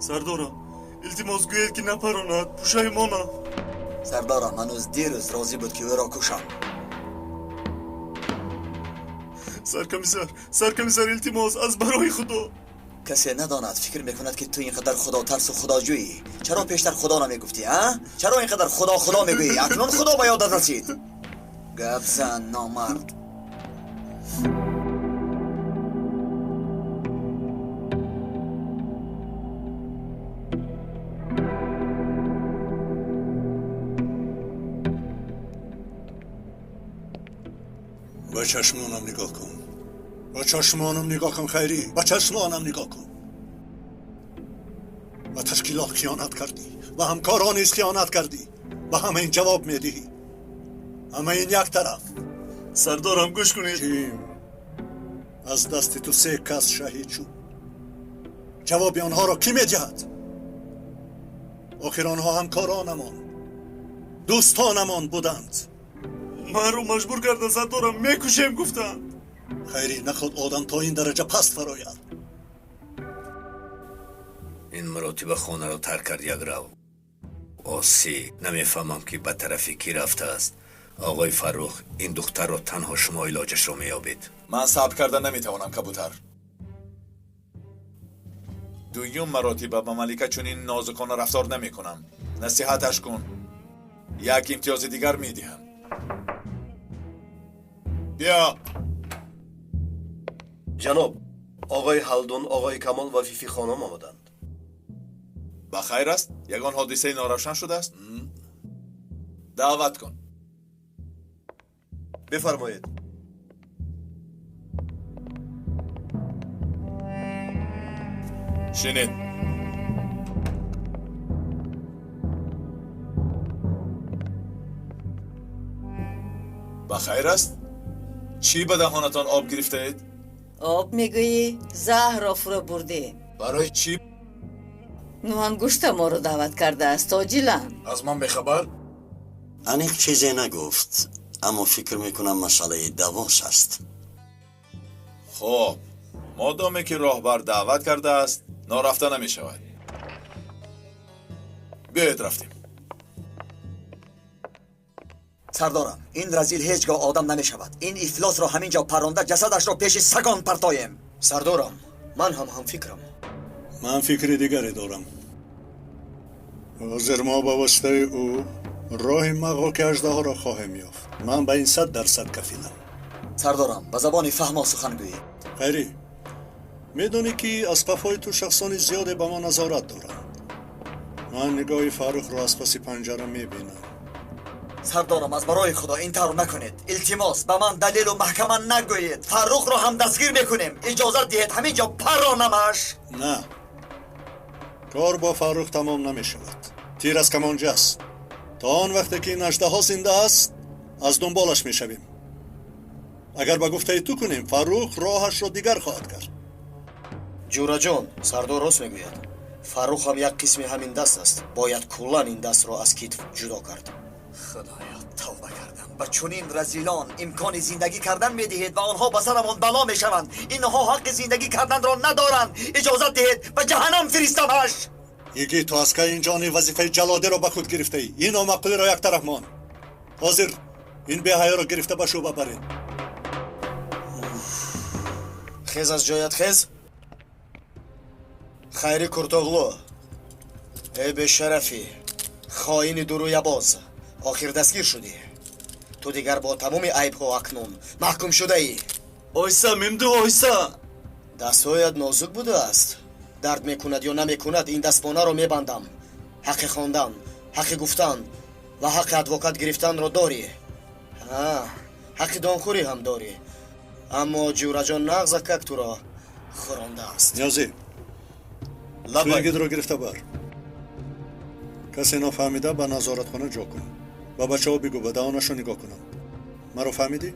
Сардорам, илтимос гӯед, ки напаронад, пушаймонам. Сардорам, ҳанӯз дирӯз розӣ буд, ки ӯро кушам. Саркомиссар, саркомиссар, илтимос, аз барои Худо. Касе надонад, фикр мекунад, ки ту ин қадар худотарсу худоҷӯӣ. Чаро пештар Худо намегуфтӣ, а? Чаро ин қадар Худо Худо мегӯӣ? Акнун Худо ба ёдат расид. Гап зан, номард. Ба чашмонам нигоҳ кун, ба чашмонам нигоҳ кун, Хайрӣ, ба чашмонам нигоҳ кун. Ба ташкилот хиёнат кардӣ, ба ҳамкорон низ хиёнат кардӣ, ба ҳама ин ҷавоб медиҳӣ. Ҳама ин як тараф. Сардорам, гӯш кунед. Ҷим, аз дасти ту се кас шаҳид шуд. Ҷавоби онҳоро кӣ медиҳад? Охир онҳо ҳамкоронамон, дӯстонамон буданд. Манро маҷбур карда, сардорам, мекушем гуфтанд. Хайрӣ, наход одам то ин дараҷа паст фарояд. Ин маротиба хонаро тарк кард як рав. Осӣ, намефаҳмам, ки ба тарафи кӣ рафтааст. Оғои Фаррух, ин духтарро танҳо шумо илоҷашро меёбед. Ман сабр карда наметавонам, кабутар. Дуюм маротиба ба Малика чунин нозукона рафтор намекунам. Насиҳаташ кун. Як имтиёзи дигар медиҳам. Биё. Ҷаноб, оғои Ҳалдун, оғои Камол ва Фифи хонум омаданд. Ба хайр аст? Ягон ҳодисаи норавшан шудааст? Даъват кун. Бифармоед. Шинед. Ба хайр аст? Чӣ ба даҳонатон об гирифтаед? Об мегӯӣ, заҳрро фурӯ бурдӣ. Барои чӣ? Нӯҳангушта моро даъват кардааст, оҷилан. Аз ман бехабар? Аниқ чизе нагуфт, аммо фикр мекунам, масъалаи давос аст. Хуб, модоме ки роҳбар даъват кардааст, норафта намешавад. Биёед, рафтем. Сардорам, ин разил ҳеҷ гоҳ одам намешавад. Ин ифлосро ҳамин ҷо парронда, ҷасадашро пеши сагон партоем. Сардорам, ман ҳам ҳамфикрам. Ман фикри дигаре дорам. Ҳозир мо ба воситаи ӯ роҳи мағоки аждаҳоро хоҳем ёфт. Ман ба ин 100% кафилам. Сардорам, ба забони фаҳмо сухан гӯед. Хайрӣ, медонӣ, ки аз қафои ту шахсони зиёде ба мо назорат доранд. Ман нигоҳи Фаррухро аз паси панҷара мебинам. Сардорам, аз барои Худо ин тавр накунед, илтимос. Ба ман далелу маҳкама нагӯед. Фаррухро ҳам дастгир мекунем. Иҷозат диҳед, ҳамин ҷо парронамаш. На, кор бо Фаррух тамом намешавад. Тир аз камонҷа аст. То он вақте ки ин аждаҳо зинда аст, аз дунболаш мешавем. Агар ба гуфтаи ту кунем, Фаррух роҳашро дигар хоҳад кард. Ҷураҷон, сардор рост мегӯяд. Фаррух ҳам як қисми ҳамин даст аст. Бояд куллан ин дастро аз китф ҷудо кард. Худоё, тавба кардам. Ба чунин разилон имкони зиндагӣ кардан медиҳед ва онҳо ба сарамон бало мешаванд. Инҳо ҳаққи зиндагӣ карданро надоранд. Иҷозат диҳед, ба ҷаҳаннам фиристамаш. Йигит, ту аз кай ин ҷони вазифаи ҷаллодиро ба худ гирифтаӣ? Ин номаъқулиро як тараф мон. Ҳозир ин беҳаёро гирифта ба шӯъба баред. Хез аз ҷоят, хез, Хайри Куртоғлу! Эй бешарафӣ, хоини дурӯябоз, охир дастгир шудӣ. Ту дигар бо тамоми айбҳо акнун маҳкум шудаӣ. Ойса, Мемду, ойса. Дастҳоят нозук будааст. Дард мекунад ё намекунад, ин дастпонаро мебандам. Ҳаққи хондан, ҳаққи гуфтан ва ҳаққи адвокат гирифтанро дорӣ. Ҳаққи донхӯрӣ ҳам дорӣ, аммо Ҷураҷон нағзакак туро хӯрондааст. Ниёзӣ, ту йигитро гирифта бар, касе нофаҳмида ба назоратхона ҷо кун. Ба бачаҳо бигӯ, ба даҳонашо нигоҳ кунанд. Маро фаҳмидӣ?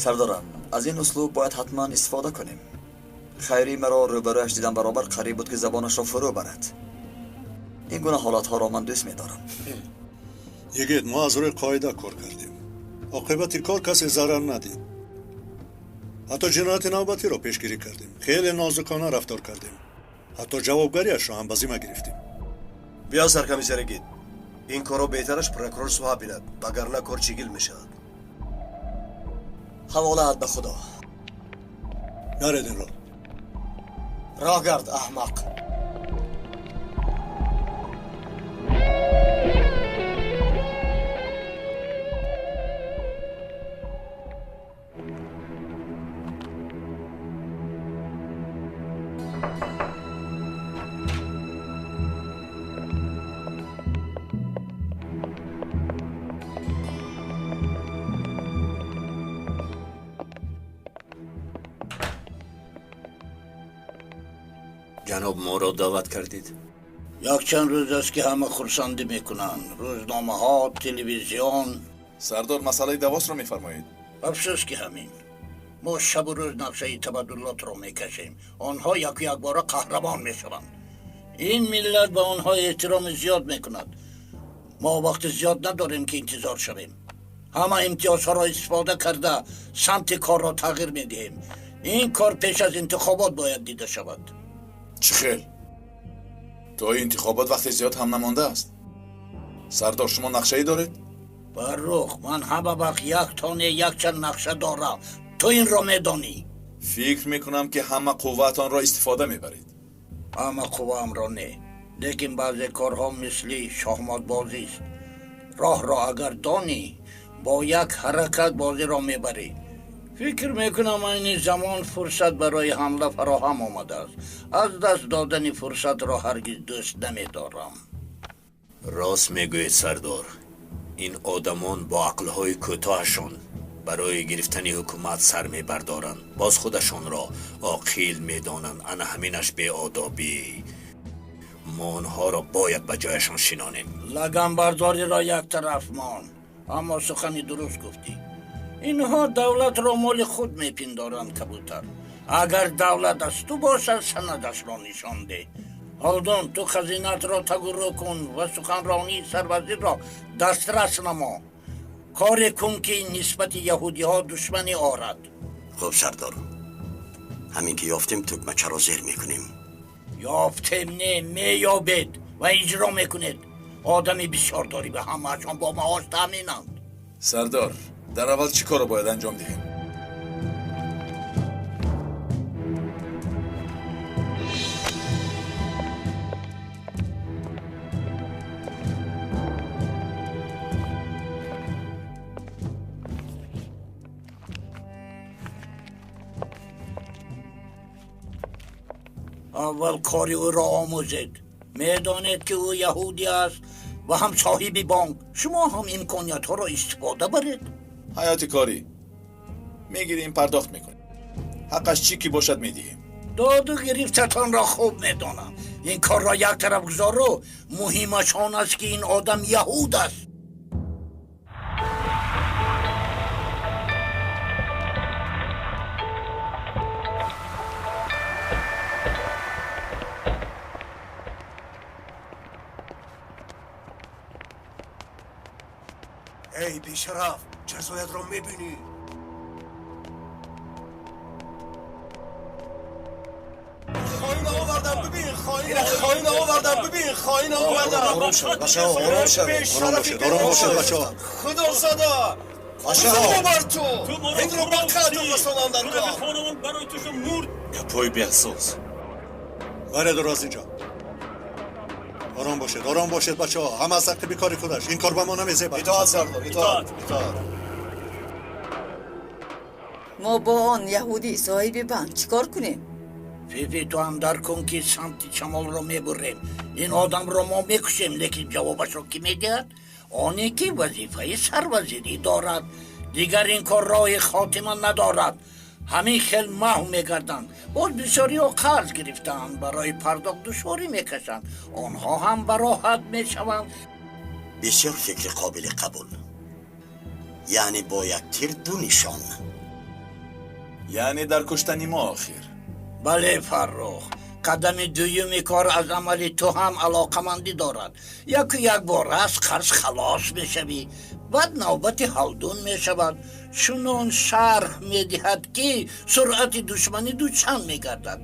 Сардорам, аз ин услуб бояд ҳатман истифода кунем. Хайрӣ маро рӯбарӯяш дидам, баробар қариб буд, ки забонашро фурӯ барад. Ин гуна ҳолатҳоро ман дӯст медорам. Йигит, мо аз рӯи қоида кор кардем. Оқибати кор касе зарар надид, ҳатто ҷинояти навбатиро пешгирӣ кардем. Хеле нозукона рафтор кардем. Ҳатто ҷавобгариашро ҳам ба зимма гирифтем. Биё, саркомиссари гид, ин корро беҳтараш прокурор суҳа бинад, вагарна кор чигил мешавад. Ҳаволаат ба Худо. Наред инро. Роҳ гард, аҳмақ. Ҷаноб, моро даъват кардед? Якчанд рӯз аст, ки ҳама хурсандӣ мекунанд, рӯзномаҳо, телевизион. Сардор, масъалаи Давосро мефармоед? Афсӯс, ки ҳамин. Мо шабу рӯз нақшаи табаддулотро мекашем, онҳо яку якбора қаҳрамон мешаванд. Ин миллат ба онҳо эҳтироми зиёд мекунад. Мо вақти зиёд надорем, ки интизор шавем. Ҳама имтиёзҳоро истифода карда, самти корро тағйир медиҳем. Ин кор пеш аз интихобот бояд дида шавад. Чӣ хел? То интихобот вақти зиёд ҳам намондааст. Сардор, шумо нақшае доред? Фаррух, ман ҳама вақт як тоне якчанд нақша дорам, ту инро медонӣ. Фикр мекунам, ки ҳама қувваатонро истифода мебаред. Ҳама қувваамро не, лекин баъзе корҳо мисли шоҳмотбозист. Роҳро агар донӣ, бо як ҳаракат бозиро мебарӣ. Фикр мекунам, айни замон фурсат барои ҳамла фароҳам омадааст. Аз даст додани фурсатро ҳаргиз дӯст намедорам. Рост мегӯед, сардор. Ин одамон бо ақлҳои кӯтоҳашон барои гирифтани ҳукумат сар мебардоранд, боз худашонро оқил медонанд. Ана ҳаминаш беодобӣ. Мо онҳоро бояд ба ҷояшон шинонем. Лаганбардориро як тараф мон, аммо сухани дуруст гуфтӣ. Инҳо давлатро моли худ мепиндоранд, кабутар. Агар давлат аз ту бошад, санадашро нишон деҳ. Ҳолдон, ту хазинатро тагурӯ кун ва суханронии сарвазирро дастрас намо. Коре кун, ки нисбати яҳудиҳо душманӣ орад. Хуб, сардор, ҳамин ки ёфтем, тугмачаро зер мекунем. Ёфтем не, меёбед ва иҷро мекунед. Одами бисёр дорӣ ва ҳамаашон бо маош таъминанд. Сардор, дар аввал чӣ корро бояд анҷом диҳем? Аввал кори ӯро омӯзед. Медонед, ки ӯ яҳудӣ аст ва ҳам соҳиби бонк. Шумо ҳам имкониятҳоро истифода баред. Ҳаёти корӣ мегирем, пардохт мекунем, ҳаққаш чӣ ки бошад, медиҳем. Доду гирифтатонро хуб медонам. Ин корро як тараф гузору, муҳимаш он аст, ки ин одам яҳуд аст. Эй, бешараф, ҷазоятро мебинӣ. Хоина овардам, бибин, хоина, хоина овардам, бибин, хоина овардам. Ором шавед, бачаҳо, ором шавед. Ором бошед, ором бошед, бачаҳо. Худозада, бачаҳо, бар ту инро ба қатл расонам дар кор. Гапҳои беасос. Баред аз инҷо. Ором бошед, ором бошед, бачаҳо. Ҳама аз ҳаққи бикори худаш. Ин кор ба мо намезебад. Итоат, сардор, итоат, итоат. Мо бо он яҳудӣ, соҳиби банк, чӣ кор кунем? Фифи, ту ҳам дарк кун, ки самти шамолро мебурем. Ин одамро мо мекушем, лекин ҷавобашро кӣ медиҳад? Оне ки вазифаи сарвазирӣ дорад. Дигар ин кор роҳи хотима надорад. Ҳамин хел маҳв мегарданд. Боз бисёриҳо қарз гирифтаанд, барои пардохт душворӣ мекашанд. Онҳо ҳам бароҳат мешаванд. Бисёр фикри қобили қабул. Яъне бо як тир ду нишон. Яъне дар куштани мо охир. Бале, Фаррух, қадами дуюми кор аз амали ту ҳам алоқамандӣ дорад. Яку якбора аз қарз халос мешавӣ. Баъд навбати ҳалдун мешавад. Чунон шарҳ медиҳад, ки суръати душманӣ дучанд мегардад.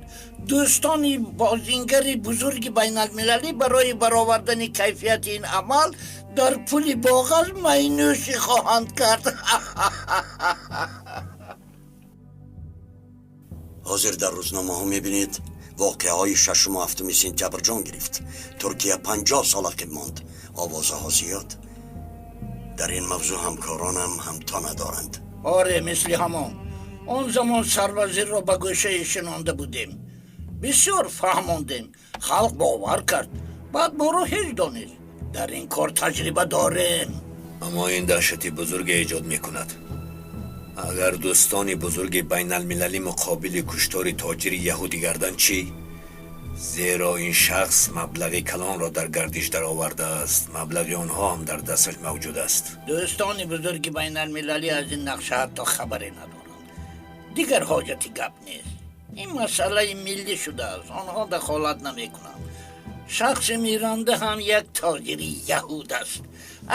Дӯстони бозингари бузурги байналмилалӣ барои баровардани кайфияти ин амал дар пули боғаз майнӯшӣ хоҳанд кард. Ҳозир дар рӯзномаҳо мебинед, воқеаҳои шашуму ҳафтуми сентябр ҷон гирифт. Туркия 50 сол ақиб монд. Овозаҳо зиёд. Дар ин мавзӯъ ҳамкоронам ҳамто надоранд. Оре, мисли ҳамон. Он замон сарвазирро ба гӯшае шинонда будем. Бисёр фаҳмондем. Халқ бовар кард. Баъд моро ҳеҷ донист. Дар ин кор таҷриба дорем. Аммо ин даҳшати бузурге эҷод мекунад. Агар дӯстони бузурги байналмилалӣ муқобили куштори тоҷири яҳудӣ гарданд чӣ? Зеро ин шахс маблағи калонро дар гардиш даровардааст. Маблағи онҳо ҳам дар дасташ мавҷуд аст. Дӯстони бузурги байналмилалӣ аз ин нақша ҳатто хабаре надоранд. Дигар ҳоҷати гап нест. Ин масъалаи миллӣ шудааст. Онҳо дахолат намекунанд. Шахси миранда ҳам як тоҷири яҳуд аст.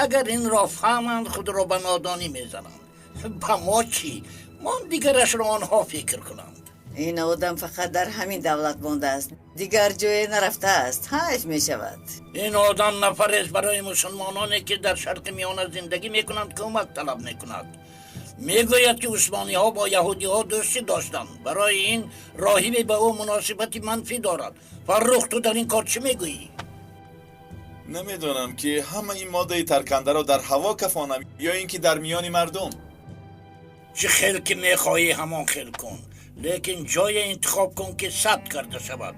Агар инро фаҳманд, худро ба нодонӣ мезананд. Ба мо чӣ? Мо дигарашро онҳо фикр кунанд. Ин одам фақат дар ҳамин давлат мондааст, дигар ҷое нарафтааст. Ҳайф мешавад. Ин одам нафарест барои мусулмононе, ки дар Шарқи Миёна зиндагӣ мекунанд, кӯмак талаб мекунад. Мегӯяд, ки усмониҳо бо яҳудиҳо дӯстӣ доштанд. Барои ин роҳибе ба ӯ муносибати манфӣ дорад. Фаррух, ту дар ин кор чӣ мегӯӣ? Намедонам, ки ҳама ин моддаи таркандаро дар ҳаво кафонам ё ин ки дар миёни мардум. Чӣ хел ки мехоҳӣ, ҳамон хел кун. Лекин ҷое интихоб кун, ки сабт карда шавад.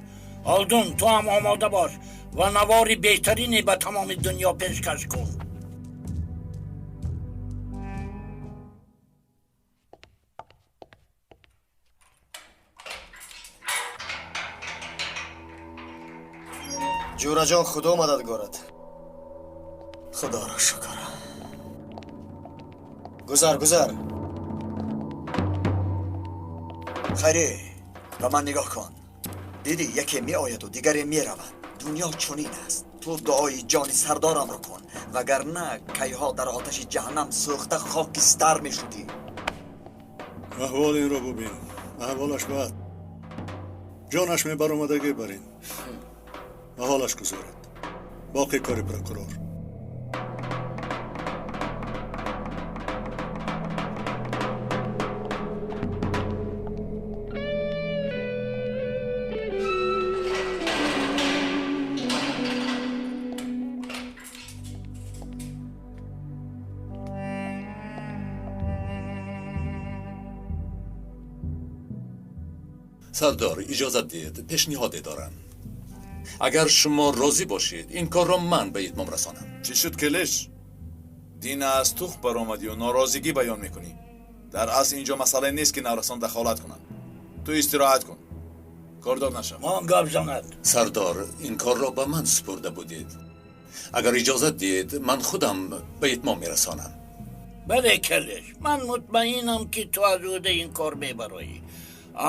Олдун, ту ҳам омода бош ва навори беҳтарине ба тамоми дунё пешкаш кун. Ҷӯраҷон, Худо мададгорад. Худоро шукр. Гузар, гузар. Хайре, ба ман нигоҳ кун. Дидӣ, яке меояду дигаре меравад. Дунё чунин аст. Ту дуои ҷони сардорамро кун, вагарна кайҳо дар оташи ҷаҳаннам сӯхта хокистар мешудӣ. Аҳволи инро бубин. Аҳволаш бад. Ҷонаш мебаромадагӣ бар ин. Ба ҳолаш гузоред. Боқӣ кори прокурор. Сардор, иҷозат диҳед, пешниҳоде дорам. Агар шумо розӣ бошед, ин корро ман ба итмом расонам. Чӣ шуд, Келеш? Дина аз тухм баромадию норозигӣ баён мекунӣ. Дар асл инҷо масъалае нест, ки наврасон дахолат кунанд. Ту истироҳат кун, кордор нашав. Мон гап занад. Сардор, ин корро ба ман супурда будед. Агар иҷозат диҳед, ман худам ба итмом мерасонам. Бале, Келеш, ман мутмаинам, ки ту аз ӯҳдаи ин кор мебароӣ.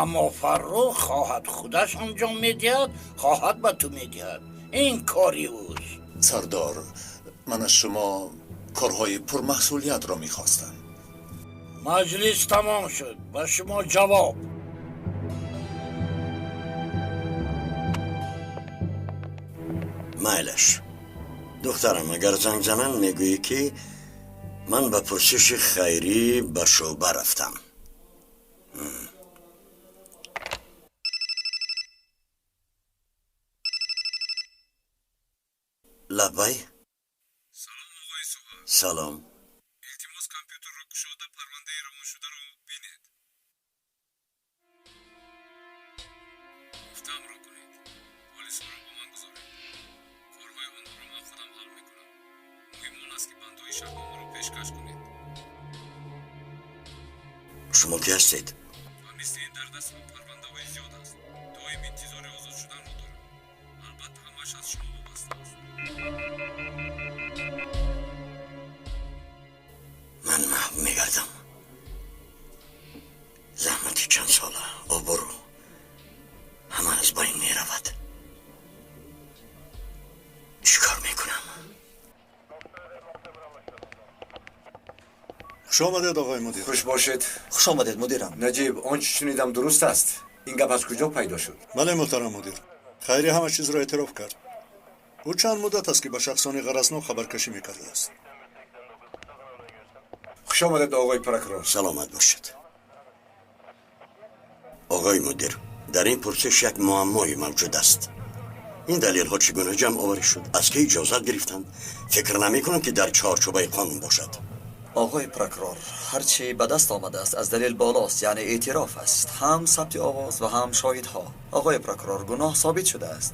Аммо Фаррух хоҳад худаш анҷом медиҳад, хоҳад ба ту медиҳад. Ин кори ӯст. Сардор, ман аз шумо корҳои пурмаҳсулиятро мехостам. Маҷлис тамом шуд. Ба шумо ҷавоб. Майлаш, духтарам, агар занг зананд, мегӯӣ, ки ман ба пурсиши хайрӣ ба шӯъба рафтам. Лаббай. Салом, оғои Суҳа. Салом. Илтимос, компютерро кушода, парвандаи равоншударо бинед. Гуфтаамро кунед. Полисҳоро бо ман гузоред. Корҳои онҳоро ман худам ҳал мекунам. Муҳим он аст, ки бандҳои шартномаро пешкаш кунед. Шумо ки ҳастед? Ва мисли ин дар дастам парвандаҳои зиёд аст. Доим интизори озод шуданро дорам. Албатта, ҳамааш аз шумо вобаста аст. Ман маҳв мегардам. Заҳмати чанд сола, обрӯ, ҳама аз байн меравад. Чӣ кор мекунам? Хуш омадед, оғои мудир. Хуш бошед. Хуш омадед, мудирам. Наҷиб, он чӣ шунидам дуруст аст? Ин гап аз куҷо пайдо шуд? Бале, муҳтарам мудир. Хайрӣ ҳама чизро эътироф кард. Ӯ чанд муддат аст, ки ба шахсони ғаразнок хабаркашӣ мекардааст. Хуш омадед, оғои прокурор. Саломат бошед. Оғои мудир, дар ин пурсиш як муаммое мавҷуд аст. Ин далелҳо чӣ гуна ҷамъоварӣ шуд? Аз кӣ иҷозат гирифтанд? Фикр намекунам, ки дар чорчӯбаи қонун бошад. Оғои прокурор, ҳарчи ба даст омадааст аз далел болост, яъне эътироф аст. Ҳам сабти овоз ва ҳам шоҳидҳо. Оғои прокурор, гуноҳ собит шудааст.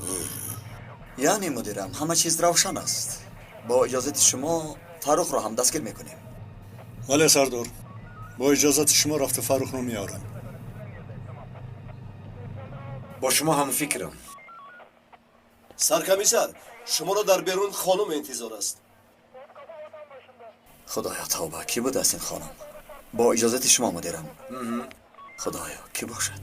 Яъне, мудирам, ҳама чиз равшан аст. Бо иҷозати шумо Фаррухро ҳам дастгир мекунем. Бале, сардор. Бо иҷозати шумо рафта Фаррухро меорам. Бо шумо ҳамфикрам. Саркомиссар, шуморо дар берун хонум интизор аст. Худоё, тавба, кӣ будааст ин хонум? Бо иҷозати шумо, мудирам. Худоё, кӣ бошад?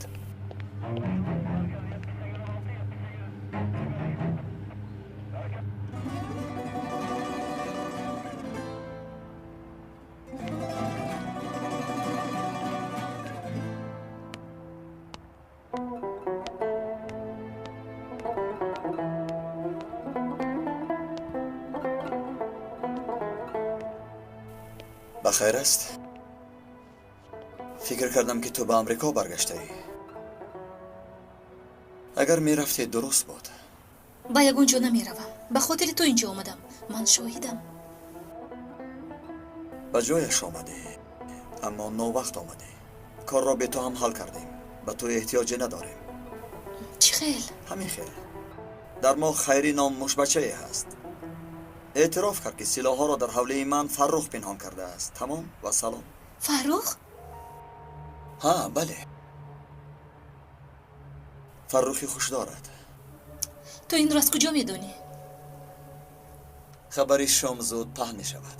Бахайр аст? Фикр кардам, ки ту ба Амрико баргаштаӣ. Агар мерафтӣ, дуруст буд. Ба ягон ҷо намеравам. Ба хотири ту инҷо омадам. Ман шоҳидам. Ба ҷояш омадӣ, аммо новақт омадӣ. Корро бе ту ҳам ҳал кардем. Ба ту эҳтиёҷе надорем. Чӣ хел? Ҳамин хел. Дар мо Хайрӣ ном мушбачае ҳаст. Эътироф кард, ки силоҳҳоро дар ҳавлии ман Фаррух пинҳон кардааст. Тамом ва салом. Фаррух? Ҳа, бале. Фаррухи хуш дорад. Ту инро аз куҷо медонӣ? Хабари шом зуд паҳн мешавад.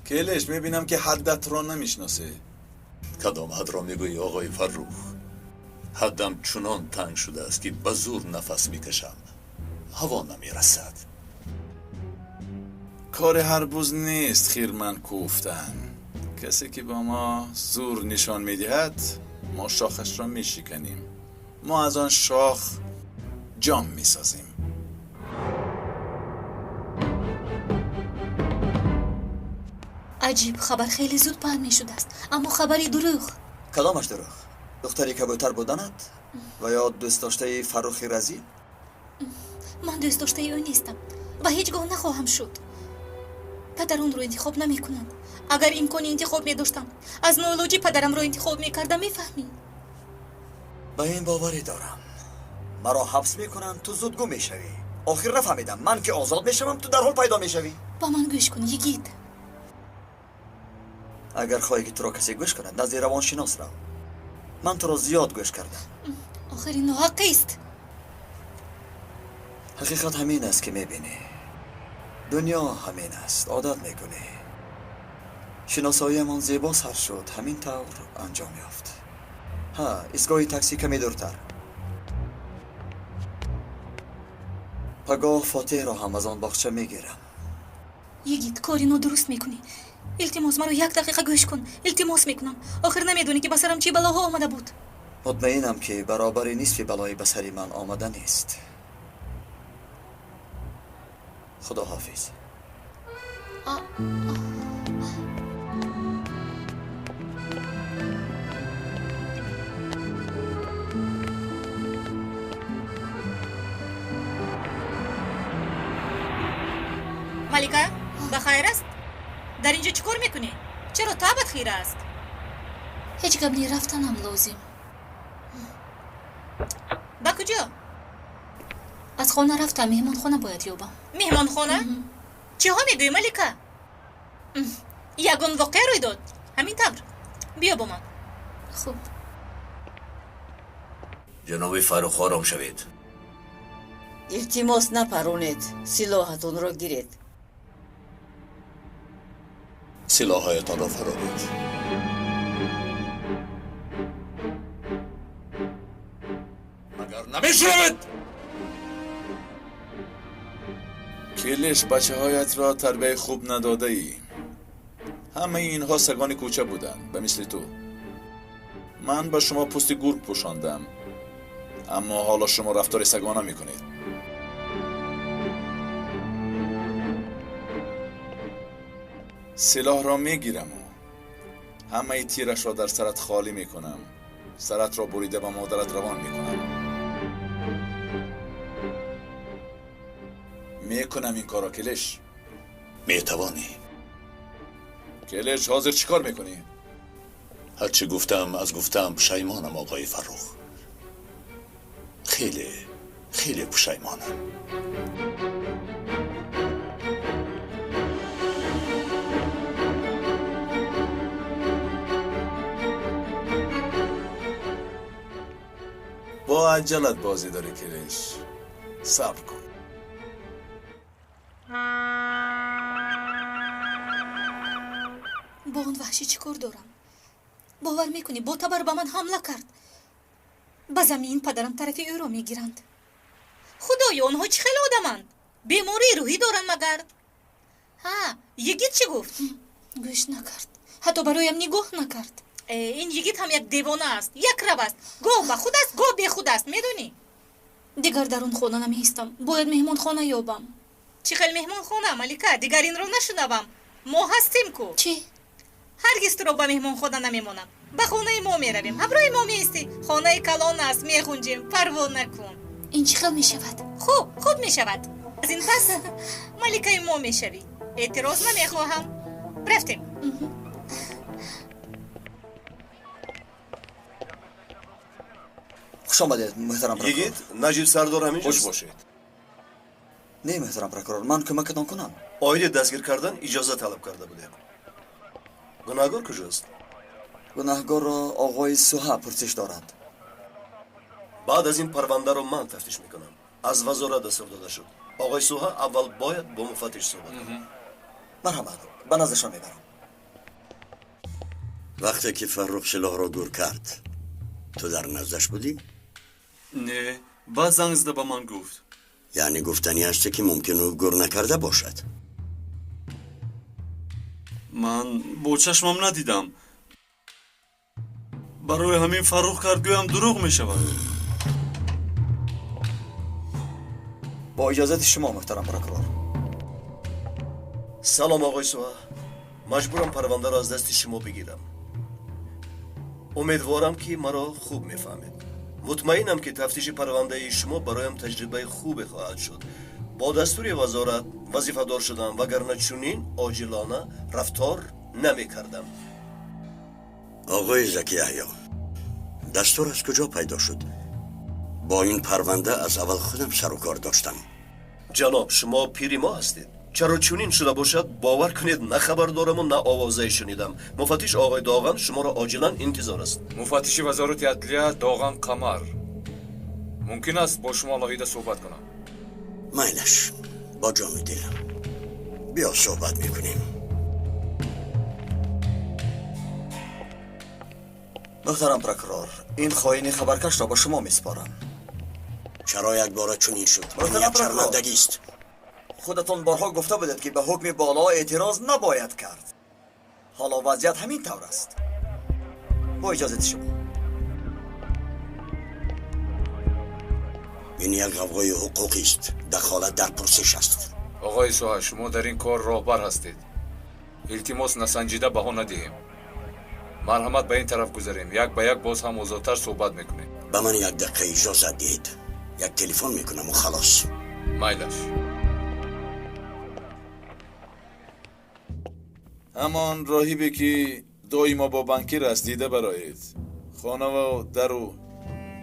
Келеш, мебинам, ки ҳаддатро намешиносӣ. Кадом ҳадро мегӯӣ, оғои Фаррух? Ҳаддам чунон танг шудааст, ки ба зур нафас мекашам. Ҳаво намерасад. Кори ҳар буз нест хирман кӯфтан. Касе ки ба мо зур нишон медиҳад, мо шохашро мешиканем. Мо аз он шох ҷом месозем. Аҷиб, хабар хеле зуд паҳн мешудааст, аммо хабари дурӯғ. Кадомаш дурӯғ? Духтари кабӯтар буданат ва ё дӯстдоштаи Фаррухи разил? Ман дӯстдоштаи ӯ нестам ва ҳеҷ гоҳ нахоҳам шуд. Падар онро интихоб намекунанд. Агар имкони интихоб медоштам, аз ноилоҷӣ падарамро интихоб мекардам, мефаҳмӣ? Ба ин боварӣ дорам. Маро ҳабс мекунанд, ту зуд гум мешавӣ. Охир нафаҳмидам, ман ки озод мешавам, ту дарҳол пайдо мешавӣ. Ба ман гӯш кун, йигит. Агар хоҳӣ, ки туро касе гӯш кунад, назди равоншинос рав. Ман туро зиёд гӯш кардам. Охир ин ноҳақист. Ҳақиқат ҳамин аст, ки мебинӣ. Дунё ҳамин аст, одат мекунӣ. Шиносоиямон зебо сар шуд, ҳамин тавр анҷом ёфт. Ҳа, истгоҳи таксӣ каме дуртар. Пагоҳ Фотеҳро ҳам аз он боғча мегирам. Йигит, кори нодуруст мекунӣ. Илтимос, маро як дақиқа гӯш кун. Илтимос мекунам. Охир намедонӣ, ки ба сарам чӣ балоҳо омада буд. Мутмаинам, ки баробари нисфи балои ба сари ман омада нест. Худо ҳофиз. Малика, ба хайр аст? Дар инҷо чӣ кор мекунӣ? Чаро табат хира аст? Ҳеҷ гап не, рафтанам лозим. Ба куҷо? Аз хона рафтам, меҳмонхона бояд ёбам. Меҳмонхона? Чиҳо мегӯӣ, Малика? Ягон воқеа рӯй дод? Ҳамин тавр. Биё бо ман. Хуб. Ҷаноби Фаррух, ором шавед. Илтимос, напаронед, силоҳатонро гиред. Силоҳҳоятонро фароред. Магар намешунавед? کلش بچه هایت را تربیه خوب نداده ای. همه اینها سگان کوچه بودند به مثل تو. من با شما پوست گرگ پوشاندم، اما حالا شما رفتار سگانه میکنید. سلاح را میگیرم و همه تیرش را در سرت خالی میکنم. سرت را بریده به مادرت روان میکنم. میکنم این کارا کلش. میتوانی. کلش حاضر چیکار میکنی؟ هرچی گفتم از گفتم پشیمانم آقای فرخ. خیلی خیلی پشیمانم. با عجلت بازی داری کلش، صبر کن. با آن وحشی چی کار دارم؟ باور میکنی با تبر به من حمله کرد. به زمین پدرم طرف او را میگیرند. خدایا آنها چه خیلی آدمند؟ بیماری روحی دارند مگر؟ ها، یگیت چی گفت؟ گوش نکرد، حتی برایم نگاه نکرد. این یگیت هم یک دیوانه است، یک رو است، گاه به خود است گاه به خود است، میدونی؟ دیگر در اون خانه نمیستم، باید مهمان خانه یابم. چی خیلی مهمان خانه ملیکه؟ دیگر این رو نشنوم. ما هستیم کو. چی؟ هرگز تو را به مهمان خانه نمیمانم. به خانه ما میرویم، همراه ما میستی. خانه کلان است، میخونجیم، پروا نکن. این چی خیلی میشود؟ خوب خوب میشود. از این پس ملیکه ما میشوی. اعتراض نمیخواهم. رفتیم. خوش آمدید محترم پرکرور. یگیت نجیب سردار همینجاست. خوش باشید. نه محترم پرکرور، من کمکتان کنم. آید دستگیر کردن اجازه طلب کرده بودیم. گناهگار کجاست؟ گناهگار را آقای سوها پرسش دارد. بعد از این پرونده رو من تفتیش میکنم. از وزارت دستور داده شد. آقای سوها اول باید با مفتش صحبت کند. مرحبا، به نزدشان میبرم. وقتی که فرخ سلاح را گور کرد تو در نزدش بودی؟ نه، بعد زنگ زده به من گفت. یعنی گفتنی هست که ممکن او گور نکرده باشد. من با چشمم ندیدم، برای همین فرخ کرد گویم دروغ می شود. با اجازت شما محترم پرکرور. سلام آقای سوها، مجبورم پرونده را از دست شما بگیرم. امیدوارم که مرا خوب میفهمید. مطمئنم که تفتیش پرونده شما برایم تجربه خوب خواهد شد. با دستور وزارت وظیفه دار شدم، وگرنه چنین عاجلانه رفتار نمی کردم. آقای زکی یحیی، دستور از کجا پیدا شد؟ با این پرونده از اول خودم سر و کار داشتم. جناب شما پیر ما هستید. چرا چنین شده باشد باور کنید نه خبر دارم و نه آوازه شنیدم. مفتش آقای داغان شما را عاجلا انتظار است. مفتش وزارت عدلیه داغان قمر، ممکن است با شما لاهیده صحبت کنم؟ مایلش، با جان و دل بیا صحبت میکنیم. محترم پرکرور، این خائن خبرکش را به شما میسپارم. چرا یک باره چنین شد؟ این یک شرمندگی است. خودتان بارها گفته بودید که به حکم بالا اعتراض نباید کرد. حالا وضعیت همین طور است. با اجازه شما. این یک غوغای حقوقی است، دخالت در پرسش است. آقای سوها، شما در این کار راهبر هستید. التماس نسنجیده بها ندهیم. مرحمت به این طرف گذاریم، یک به یک باز هم آزادتر صحبت میکنیم. به من یک دقیقه اجازه دهید، یک تلفن میکنم و خلاص. مایلش. همان راهیبی که دایما با بانکیر است دیده برایید. خانه و در و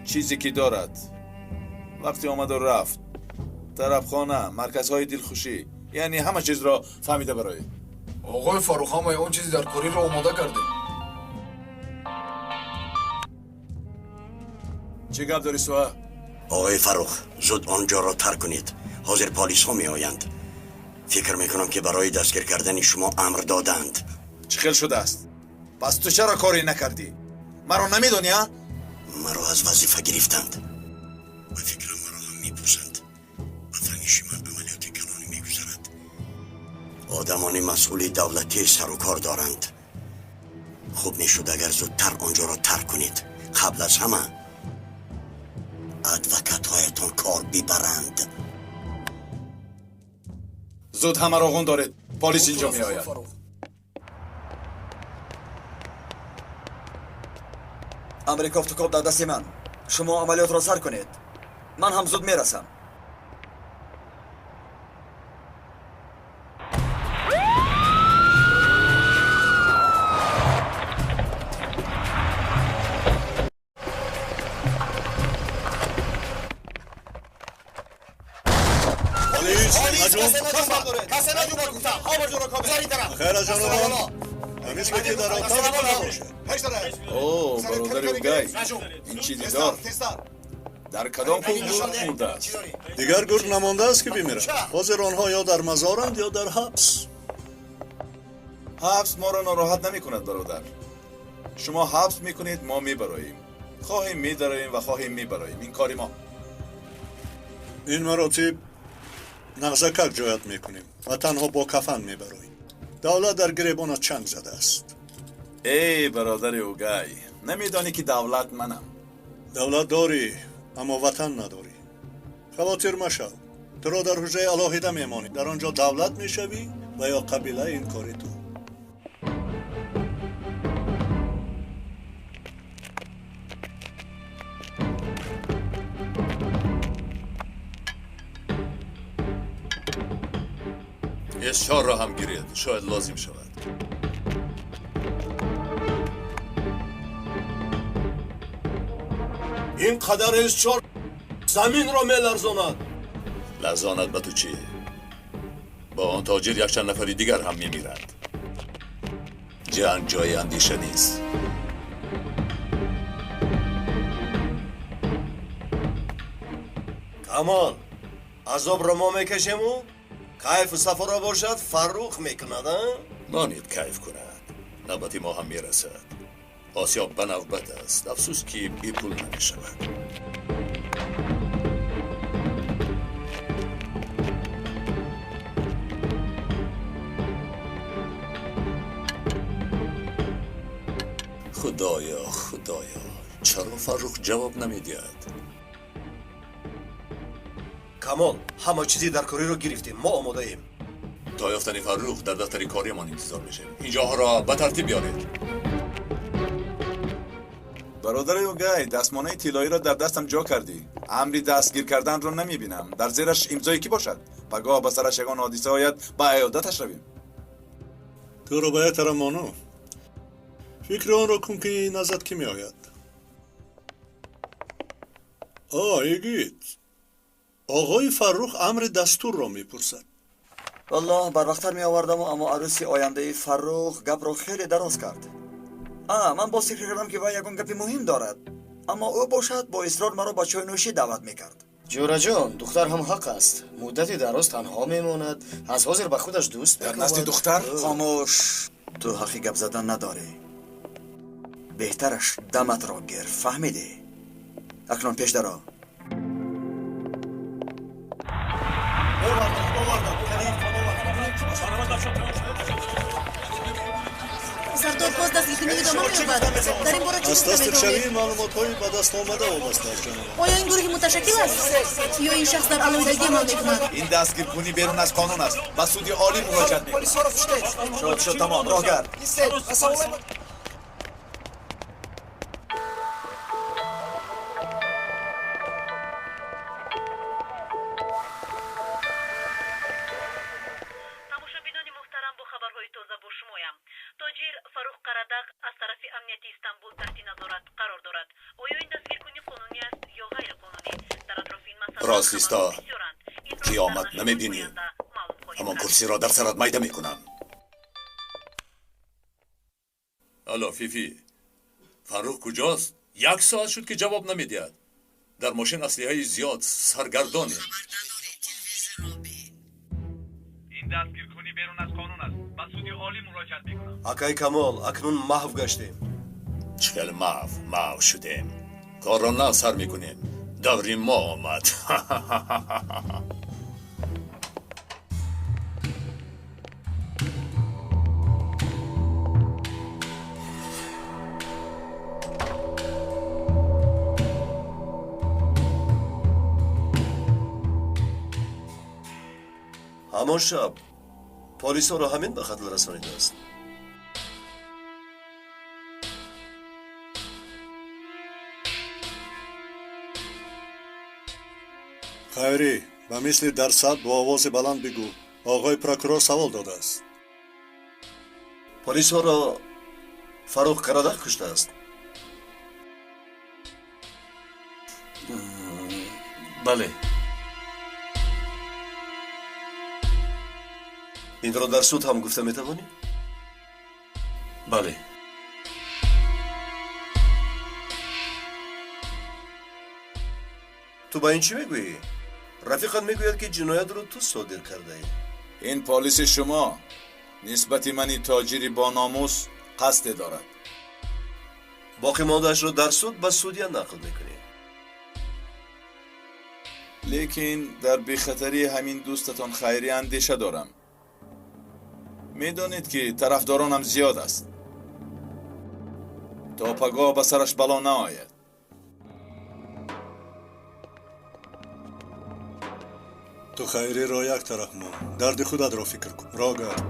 چیزی که دارد. وقتی آمد و رفت، طرفخانه، مرکزهای دلخوشی، یعنی همه چیز را فهمیده برایید. آقای فرخ، همه اون چیزی در کاری را آماده کردیم. چه گپ داری سوها؟ آقای فرخ، زود آنجا را ترک کنید. حاضر پالیس ها می آیند. فکر میکنم که برای دستگیر کردن شما امر دادند. چه خیل شده است؟ پس تو چرا کاری نکردی؟ مرا نمیدونی ها؟ مرا از وظیفه گرفتند. به فکرم مرا هم میپوسند. به فهمیش من عملیات کلانی میگذرد. Одамони масъули давлатӣ сару кор доранд. Хуб мешуд агар зудтар онҷоро тарк кунед. Қабл аз ҳама адвокатҳоятон кор бибаранд. Зуд ҳамаро ғун доред, полис инҷо меояд. Амри кофтукоб дар дасти ман. Шумо амалиётро сар кунед, ман ҳам зуд мерасам. خیر از جانبان همیشه که در اتاق نباشه. О, бародари Угай, ин чӣ дидор? Дар кадом кӯҳ гург мурдааст? Дигар гург намондааст ки бимирад. Ҳозир онҳо ё дар мазоранд, ё дар ҳабс. Ҳабс моро нороҳат намекунад, бародар. Шумо ҳабс мекунед, мо мебароем. Хоҳем медароем ва хоҳем мебароем. Ин кори мо. Ин маротиб нағзакак ҷоят мекунем ва танҳо бо кафан мебароем. Давлат дар гиребонат чанг задааст. Эй, бародари Угай, намедонӣ ки давлат манам? Давлат дорӣ, аммо ватан надорӣ. Хавотир машав, туро дар ҳуҷраи алоҳида мемонӣ. Дар он ҷо давлат мешавӣ ва ё қабила. Ин кори ту. С4 ро ҳам гиред, шояд лозим шавад. Ин қадар С4 заминро меларзонад. Ларзонад ба ту чӣ? Бо он тоҷир якчанд нафари дигар ҳам мемиранд. Ҷанг ҷои андеша нест. Камол, азобро мо мекашему кайфу сафоро бошад Фаррух мекунад, а? Монед кайф кунад, навбати мо ҳам мерасад. Осиёб ба навбат аст, афсӯс ки бепул намешавад. Худоё, худоё, чаро Фаррух ҷавоб намедиҳад? Камол, ҳама чизи даркориро гирифтем, мо омодаем. То ёфтани Фаррух дар дафтари кориамон интизор мешавем. Инҷоҳоро ба тартиб биёред. Бародари Угай, дастмонаи тиллоиро дар дастам ҷо кардӣ. Амри дастгир карданро намебинам. Дар зераш имзое кӣ бошад? Пагоҳ ба сараш ягон ҳодиса ояд, ба аёдаташ равем. Туро ба як тараф мону. Фикри онро кун ки назад кӣ меояд. О, игит, оғои Фаррух амри дастурро мепурсад. Валлоҳ, барвақттар меовардаму, аммо арӯси ояндаи Фаррух гапро хеле дароз кард. Ман боз фикр кардам ки вай ягон гапи муҳим дорад, аммо ӯ бошад бо исрор маро ба чойнӯшӣ даъват мекард. Ҷӯраҷон, духтар ҳам ҳақ аст. Муддати дароз танҳо мемонад, аз ҳозир ба худаш дӯст Дар назди духтар? Хомӯш, ту ҳаққи гап задан надорӣ. Беҳтараш даматро гир, фаҳмидӣ? Акнун пеш даро. Сардор боз дастгиркунӣ идома меёбад. Дар ин бора чӣ Аз гуфта метавонед? тасдиқшавии маълумотҳои ба даст омада вобаста аст, ҷаноб. Оё ин гурӯҳи муташаккил аст ё ин шахс дар алоҳидагӣ амал мекунад? Ин дастгиркунӣ берун аз қонун аст. Ба суди олӣ муроҷиат мекунем. Шуд, шуд, тамом, роҳгард. Тамошобинони муҳтарам, бо хабарҳои тоза бо шумоям. Тоҷир Фаррух Қарадаг аз тарафи амнияти Истанбул таҳти назорат қарор дорад. Оё ин дастгиркунӣ қонунӣ аст ё ғайриқонунӣ? Дар атрофи ин масъала Рост иста, хабарҳо бисёранд. Инро қиёмат дар намебинӣ. оянда маълум хоҳем Ҳамон кард. курсиро дар сарат майда мекунам. Алло, Фифи, Фаррух куҷост? Як соат шуд ки ҷавоб намедиҳад. Дар мошин аслиҳаи зиёд, саргардонем. Ин дастгиркунӣ берун аз қонун аст, ба суди олӣ муроҷиат мекунам. Акай Камол, акнун маҳв гаштем. Чӣ хел маҳв маҳв шудем? Корро нав сар мекунем. Даври мо омад. Ҳамон шаб полисҳоро ҳамин ба қатл расонидааст. Хайрӣ, ба мисли дарсад бо овози баланд бигӯ. Оғои прокурор савол додааст. Полисҳоро Фаррух Карадағ куштааст. Бале. Инро дар суд ҳам гуфта метавонӣ? Бале. Ту ба ин чӣ мегӯӣ? Рафиқат мегӯяд, ки ҷиноятро ту содир кардаӣ. Ин полиси шумо нисбати мани тоҷири бономус қасде дорад. Боқӣ мондаашро дар суд ба судья нақл мекунӣ. Лекин дар бехатарии ҳамин дӯстатон Хайрӣ андеша дорам. Медонед, ки тарафдоронам зиёд аст. То пагоҳ ба сараш бало наояд. Ту Хайриро як тараф мон, дарди худатро фикр кун. Роҳ гард.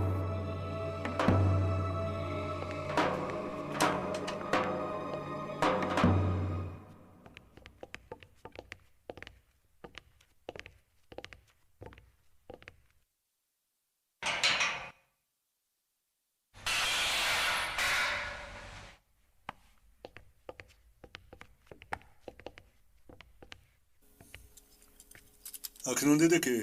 Акнун дидӣ, ки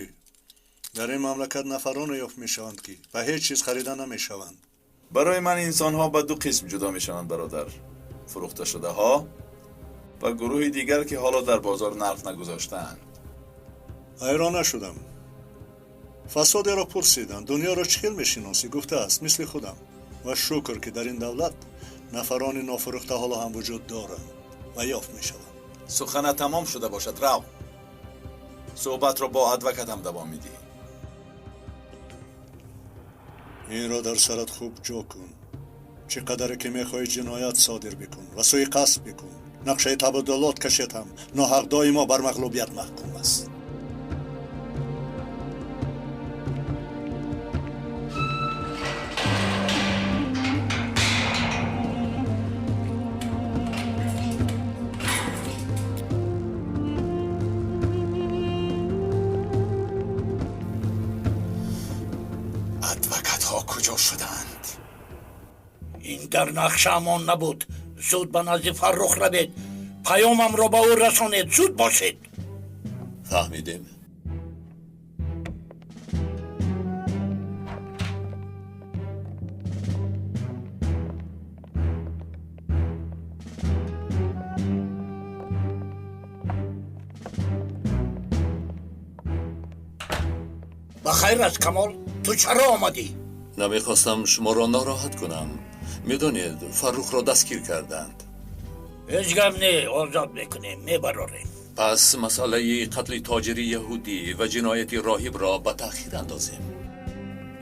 дар ин мамлакат нафароне ёфт мешаванд, ки ба ҳеҷ чиз харида намешаванд. Барои ман инсонҳо ба ду қисм ҷудо мешаванд, бародар: фурӯхташудаҳо ва гурӯҳи дигар, ки ҳоло дар бозор нарх нагузоштаанд. Ҳайрон нашудам. Фасодеро пурсиданд: дунёро чӣ хел мешиносӣ? Гуфтааст: мисли худам. Ва шукр, ки дар ин давлат нафарони нофурӯхта ҳоло ҳам вуҷуд доранд ва ёфт мешаванд. Сухана тамом шуда бошад, рав. Суҳбатро бо адвокатам давом медиҳӣ. Инро дар сарат хуб ҷо кун. Чӣ қадаре ки мехоҳӣ ҷиноят содир бикун ва сӯи қасд бикун. Нақшаи табодулот кашед ҳам ноҳақ доимо бар мағлубият маҳкум аст. Адвокатҳо куҷо шуданд? Ин дар нақшаамон набуд. Зуд ба назди Фаррух равед, паёмамро ба ӯ расонед. Зуд бошед. Фаҳмидем. Ба хайр аст, Камол? Ту чаро омадӣ? Намехостам шуморо нороҳат кунам. Медонед, Фаррухро дастгир карданд. Ҳеҷ гап не, озод мекунем, мебарорем. Пас масъалаи қатли тоҷири яҳудӣ ва ҷинояти роҳибро ба таъхир андозем.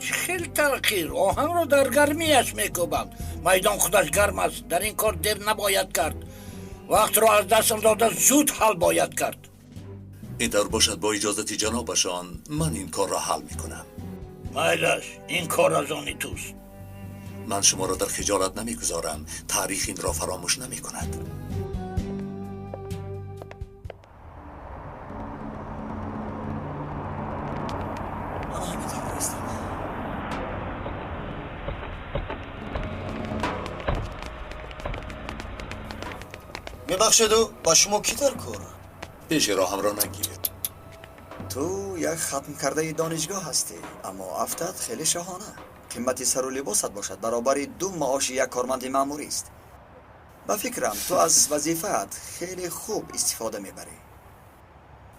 Чӣ хел таъхир? Оҳанро дар гармиаш мекӯбанд. Майдон худаш гарм аст. Дар ин кор дер набояд кард. Вақтро аз даст дода зуд ҳал бояд кард. Ин тавр бошад, бо иҷозати ҷанобашон ман ин корро ҳал мекунам. Майлаш, ин кор аз они туст. Ман шуморо дар хиҷолат намегузорам. Таърих инро фаромӯш намекунад. Мебахшеду, ба шумо кӣ дар кор? Пеши роҳамро нагиред. Ту як хатмкардаи донишгоҳ ҳастӣ, аммо афтат хеле шоҳона. Қимати сару либосат бошад баробари ду маоши як корманди маъмурист. Ба фикрам, ту аз вазифаат хеле хуб истифода мебарӣ.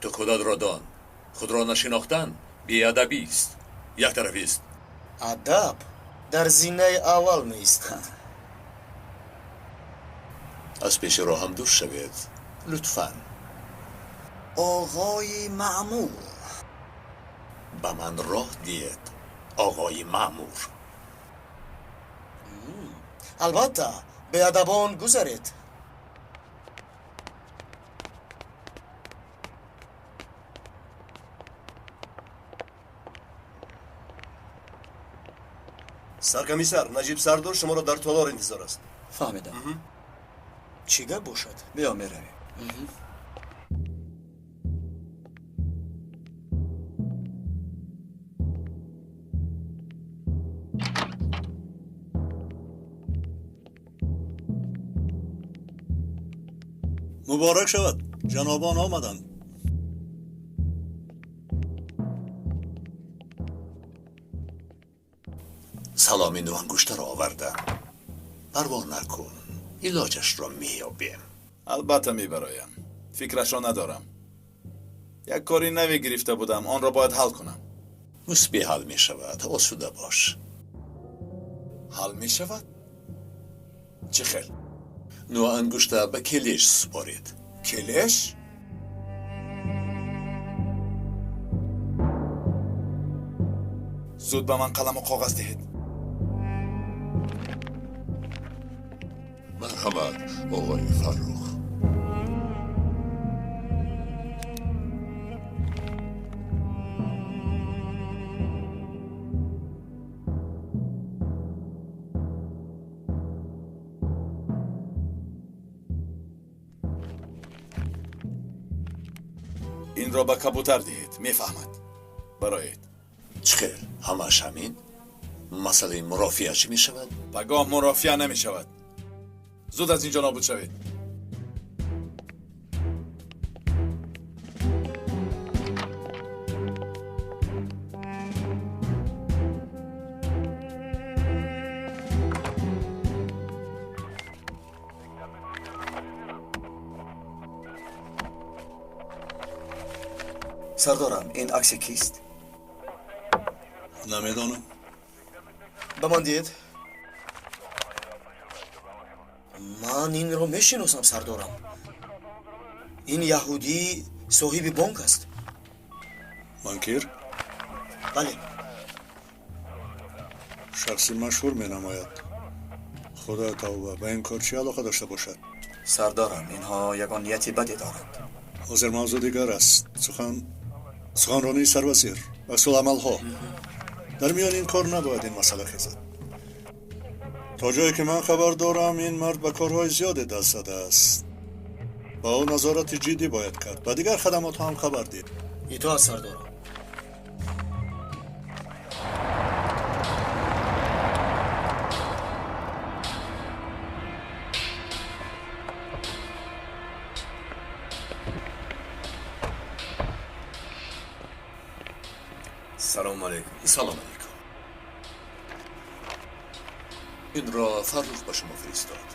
Ту худатро дон. Худро нашинохтан беадабист, яктарафист. Адаб дар зинаи аввал меистад. Аз пеши роҳам дур шавед, лутфан. Оғои маъмур. Ба ман роҳ диҳед, оғои маъмур. Албатта, беадабон гузаред. Саркомиссар, Наҷиб сардор шуморо дар толор интизор аст. Фаҳмидам. Чӣ гап бошад? Биё, меравем. Муборак шавад, ҷанобон омаданд. Саломи нуангуштаро овардам. Парво накун, илоҷашро меёбем. Албатта мебароям, фикрашро надорам. Як кори наве гирифта будам, онро бояд ҳал кунам. Мусбӣ ҳал мешавад, осуда бош. Ҳал мешавад? Чӣ хел? Нуангушта ба келеш супоред. Келеш? Зуд ба ман қаламу коғаз диҳед. Марҳамат, оғои Фаррух. Инро ба кабутар диҳед, мефаҳмад. Бароед. Чӣ хел? Ҳамааш ҳамин? Масъалаи мурофиа чӣ мешавад? Пагоҳ мурофиа намешавад. Зуд аз инҷо нобуд шавед. Сардорам, ин акси кист? Намедонам. Ба ман диҳед. Ман инро мешиносам, сардорам. Ин яҳудӣ соҳиби бонк аст. Банкир? Бале. Шахси машҳур менамояд. Худоя тавба, ба ин кор чӣ алоқа дошта бошад? Сардорам, инҳо ягон нияти баде доранд. Ҳозир мавзӯъ дигар аст. Суханронии сарвазир, аксуламалҳо. Дар миёни ин кор набояд ин масъала хезад. То ҷое ки ман хабар дорам, ин мард ба корҳои зиёде даст задааст. Ба ӯ назорати ҷиддӣ бояд кард. Ба дигар хадамотҳо ҳам хабар дид. Итоат, сардорам. Салом алейкум. Салом алейкум. Инро Фаррух ба шумо фиристод.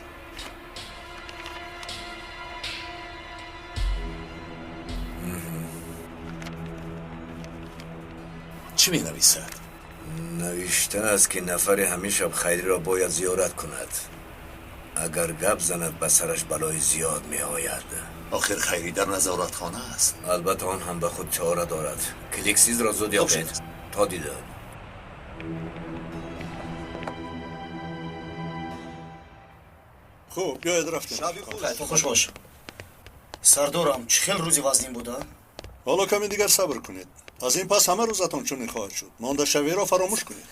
Чӣ менависад? Навиштан аст, ки нафаре ҳамин шаб Хайриро бояд зиёрат кунад. Агар гап занад, ба сараш балои зиёд меояд. Охир Хайрӣ дар назоратхона аст. Албатта он ҳам ба худ чора дорад. Кликсизро зуд ёбед. То дидор. Хуб, биёед рафтем. Хуш бош. Сардорам, чӣ хел рӯзи вазнин буда? Ҳоло каме дигар сабр кунед. Аз ин пас ҳама рӯзатон чунин хоҳад шуд. Мондашавиро фаромӯш кунед.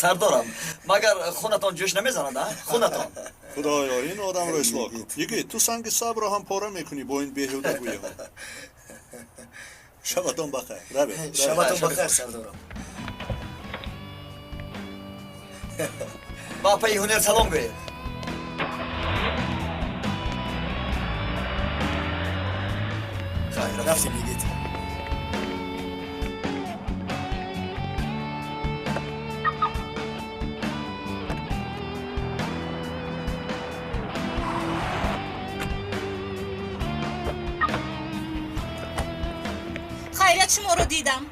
Сардорам, магар хунатон ҷӯш намезанад, а? Хунатон. Худоё, ин одамро ислоҳ кун. Йигит, ту санги сабрро ҳам пора мекунӣ бо ин беҳудагӯиҳо. Шабатон бахайр. Равед. Шабатон бахайр, сардорам. Ба апаи ҳунер салом гӯед. Хайр, рафтем, йигит. Хайрият, шуморо дидам.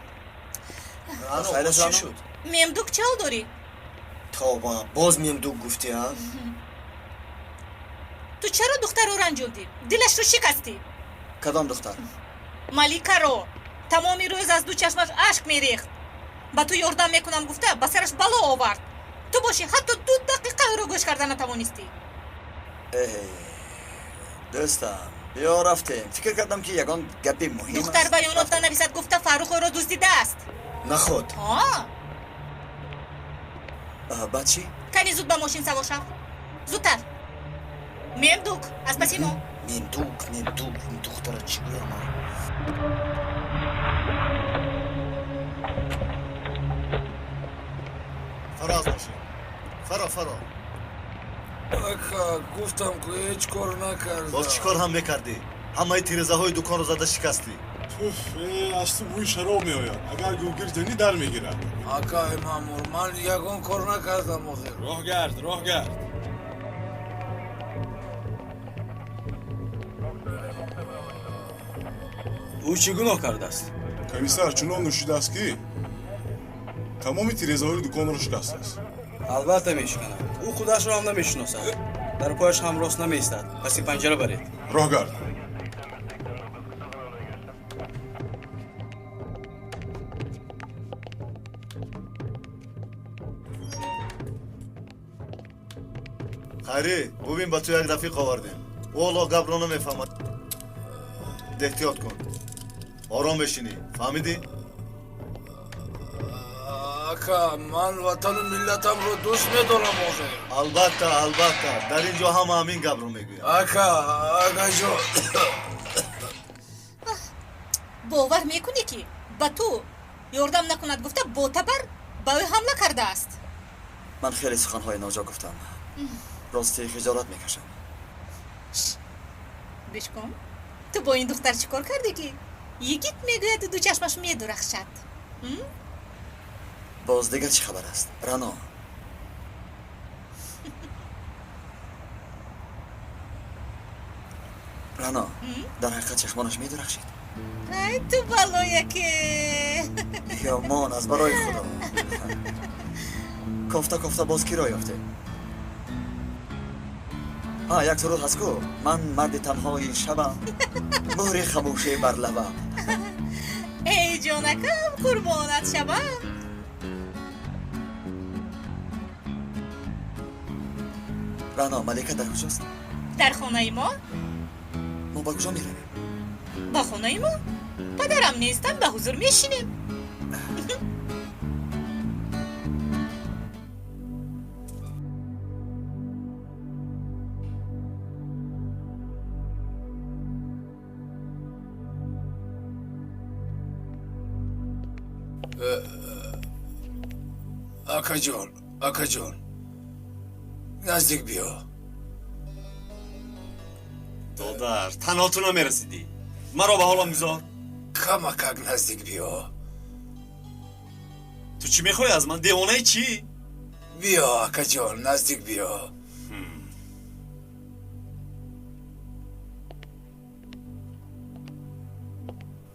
Чӣ шуд? Мемдук чал дорӣ? Тавба, боз мемдук гуфтӣ, а? Ту чаро духтарро ранҷондӣ? Дилашро шикастӣ. Кадом духтар? Маликаро. Тамоми рӯз аз ду чашмаш ашк мерехт. Ба ту ёрдам мекунам гуфта, ба сараш бало овард. Ту бошӣ ҳатто 2 дақиқа ӯро гӯш карда натавонистӣ. Дӯстам, биё рафтем. Фикр кардам, ки ягон гапи муҳим аст. Духтар баёнот нанависад гуфта, Фаррух ӯро дуздидааст. Наход. Баъд чӣ? Кани зуд ба мошин савор шав. Зудтар. Мемдук, аз паси мо. Мемдук, мемдук, ин духтара чӣ гӯям? Фаро аз мошин. Фаро, фаро. Ака, гуфтам ку ҳеҷ кор накардам. Боз чӣ кор ҳам мекардӣ? Ҳамаи тирезаҳои дуконро зада шикастӣ. Туф, аз ту бӯи шароб меояд. Агар гулгир занӣ дар мегирад. Акай маъмур, ман ягон кор накардам охир. Роҳ гард, роҳ гард. Ӯ чӣ гуноҳ кардааст? Комиссар чунон нӯшидааст ки тамоми тирезаҳои дуконро шикастааст. Албатта мешиканад. Ӯ худашро ҳам намешиносад. Дар пояш ҳам рост намеистад. Паси панҷара баред. Роҳ гард. Хайрӣ, бубин ба ту як рафиқ овардем. Ӯ ҳоло гапро намефаҳмад. Эҳтиёт кун. Ором бешинӣ. Фаҳмидӣ? Ака, ман ватану миллатамро дӯст медорам охир. Албатта, албатта. Дар ин ҷо ҳама ҳамин гапро мегӯянд. Ака, акаҷон. Бовар мекунӣ ки ба ту ёрдам накунад гуфта бо табар ба ӯ ҳамла кардааст? Ман хеле суханҳои ноҷо гуфтам. Рости хиҷолат мекашам. Гӯш кун, ту бо ин духтар чӣ кор кардӣ ки йигит мегӯяду ду чашмаш медурахшад? Боз дигар чӣ хабар аст, Рано? Рано, дар ҳақиқат чашмонаш медурахшид. Ай ту балояке! Ёмон, аз барои худо. Кофта кофта боз киро ёфте? Як суруд ҳаст ку. Ман марди танҳои шабам, муҳри хамӯше бар лабам. Эй ҷонакам, қурбонат шавам. Рано, Малика дар куҷост? Дар хонаи мо. Мо ба куҷо меравем? Ба хонаи мо. Падарам нестам, ба ҳузур мешинем. Акаҷон, акаҷон, наздик биё. Додар, танҳо ту намерасидӣ. Маро ба ҳолам гузор. Камакак наздик биё. Ту чӣ мехоҳӣ аз ман? Девонаи чӣ? Биё, акаҷон, наздик биё.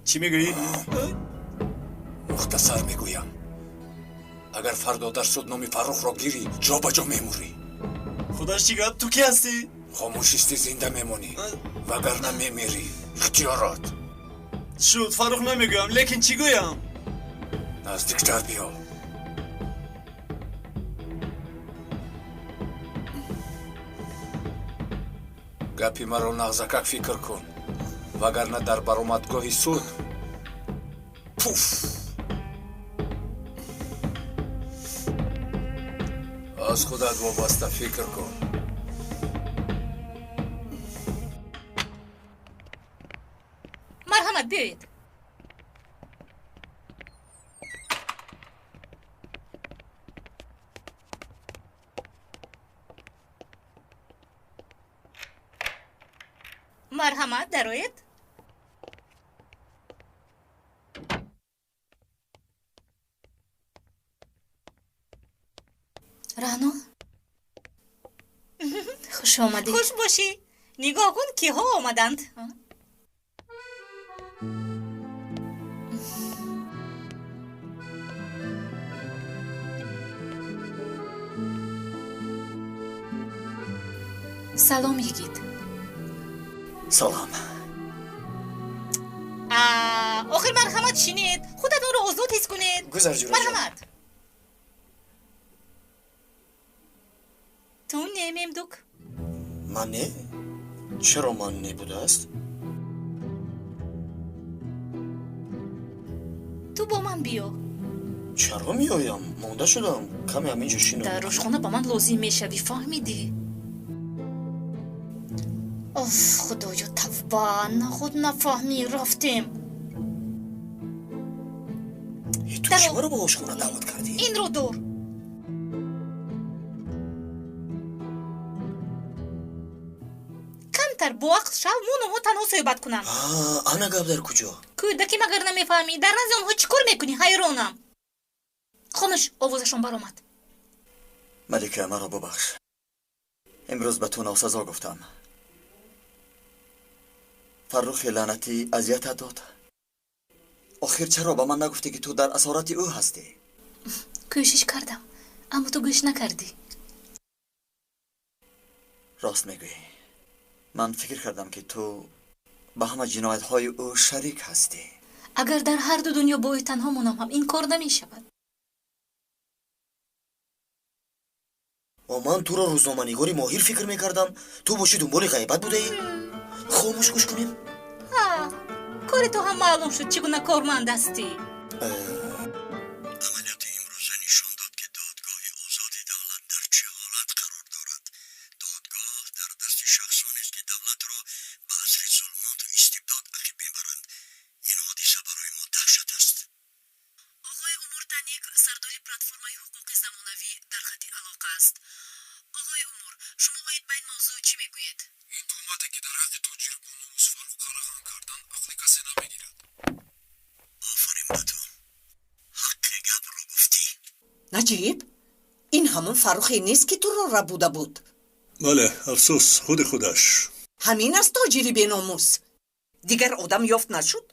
Чӣ мегӯӣ? Мухтасар мегӯям. Агар фардо дар суд номи Фаррухро гирӣ, ҷо ба ҷо мемурӣ. Худаш чӣ гап? Ту кӣ ҳастӣ? Хомӯшисти зинда мемонӣ, вагарна мемирӣ. Ихтиёрот. Шуд, Фаррух намегӯям, лекин чӣ гӯям? Наздиктар биё. Гапи маро нағзакак фикр кун, вагарна дар баромадгоҳи суд пуф! Аз худат вобаста фикр кун. Марҳамат, биёед. Марҳамат, дароед. Рано, хуш омадӣ. Хуш бошӣ. Нигоҳ кун, киҳо омаданд. Салом, йигит. Салом. Охир марҳамат шинед, худатонро озод ҳис кунед. Гузар, ҷураҷон. Марҳамат. Ту не, Мемдук. Ман не? Чаро ман не будааст? Ту бо ман биё. Чаро меоям? Монда шудам. Каме ҳаминҷо шинам. Дар ошхона ба ман лозим мешавӣ, фаҳмидӣ? Оф, худоё, тавба, нахуд нафаҳмӣ, рафтем. Ту чӣ маро ба ошхона даъват кардӣ? Инро дор. Камтар боақл шав, мо номҳо танҳо суҳбат кунам. Ана гап дар куҷо? Кӯдаки магар намефаҳмӣ? Дар назди онҳо чӣ кор мекунӣ? Ҳайронам. Хомӯш, овозашон баромад. Малика, маро бубахш. Имрӯз ба ту носазо гуфтам. Фаррухи лаънатӣ азиятат дод. Охир чаро ба ман нагуфтӣ, ки ту дар асорати ӯ ҳастӣ? Кӯшиш кардам, аммо ту гӯш накардӣ. Рост мегӯӣ. Ман фикр кардам, ки ту ба ҳама ҷиноятҳои ӯ шарик ҳастӣ. Агар дар ҳар ду дунё бо ӯ танҳо монам ҳам ин кор намешавад. Ман туро рӯзноманигори моҳир фикр мекардам. Ту бошӣ дунболи ғайбат будаӣ? Хомӯш гӯш кунем. Кори ту ҳам маълум шуд, чӣ гуна корманд ҳастӣ. Амалиёти имрӯза нишон дод, ки додгоҳи озоди давлат дар чӣ ҳолат қарор дорад. Додгоҳ дар дасти шахсонест, ки давлатро ба асри зулмоту истибдод ақиб мебаранд. Ин ҳодиса барои мо даҳшат аст. Оғои Умур Таник, сардори платформаи ҳуқуқи замонавӣ, дар хати алоқа аст. Оғои Умур, шумо оид ба ин мавзӯъ чӣ мегӯед? Ин туҳмате, ки дар ҳаққи тоҷири бономус Фаррух қалаған карданд, ақли касе намегирад. Офарин ба ту. Ҳаққи гапро гуфтӣ. Наҷиб, ин ҳамон Фаррухе нест, ки туро рабуда буд? Бале, афсӯс, худи худаш. Ҳамин аст тоҷири беномус. Дигар одам ёфт нашуд?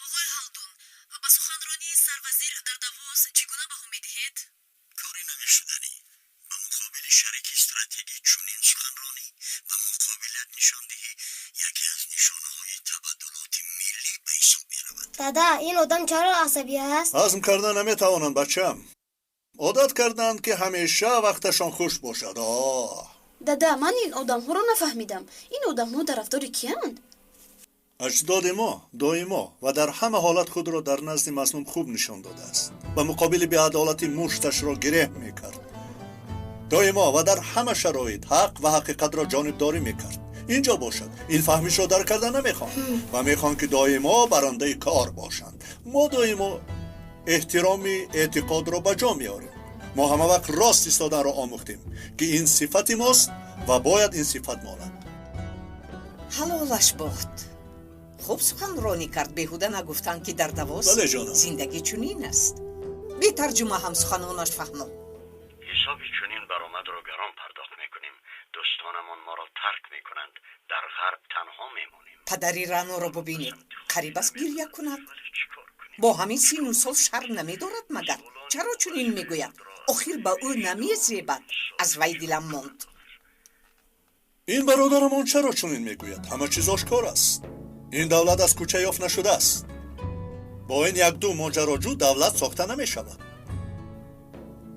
Оғои Ҳалдун, ба суханронии сарвазир дар Давос чӣ гуна баҳо медиҳед? Кори намешуданӣ. Ба муқобили шарики стратегӣ чунин суханронӣ ва муқобилият нишондиҳӣ яке аз нишонаҳои табаддулоти миллӣ ба ҳисоб меравад. Дада, ин одам чаро асабӣ аст? Ҳазм карда наметавонанд, бачам. Одат карданд, ки ҳамеша вақташон хуш бошад. Дада, ман ин одамҳоро нафаҳмидам. Ин одамҳо тарафдори киянд? Аҷдоди мо доимо ва дар ҳама ҳолат худро дар назди мазлум хуб нишон додааст. Ба муқобили беадолатӣ мушташро гиреҳ мекард. Доимо ва дар ҳама шароит ҳақ ва ҳақиқатро ҷонибдорӣ мекард. Инҷо бошад, ин фаҳмишро дарк карда намехоҳанд ва мехоҳанд, ки доимо барандаи кор бошанд. Мо доимо эҳтироми эътиқодро ба ҷо меорем. Мо ҳама вақт рост истоданро омӯхтем, ки ин сифати мост ва бояд ин сифат монад. Ҳалолаш бод. Хуб суханронӣ кард, беҳуда нагуфтанд, ки дар Давос зиндагӣ чунин аст. Бетарҷума ҳам суханонаш фаҳмо. Ҳисоби чунин баромадро гарон пардохт мекунем. Дӯстонамон моро тарк мекунанд. Дар ғарб танҳо мемонем. Падари Раноро бубинед, қариб аст гиря кунад. Бо ҳамин сину сол шарм намедорад магар? Чаро чунин мегӯяд? Охир ба ӯ намезебад. Аз вай дилам монд. Ин бародарамон чаро чунин мегӯяд? Ҳама чиз ошкор аст. Ин давлат аз кӯча ёфт нашудааст. Бо ин якду моҷароҷӯ давлат сохта намешавад.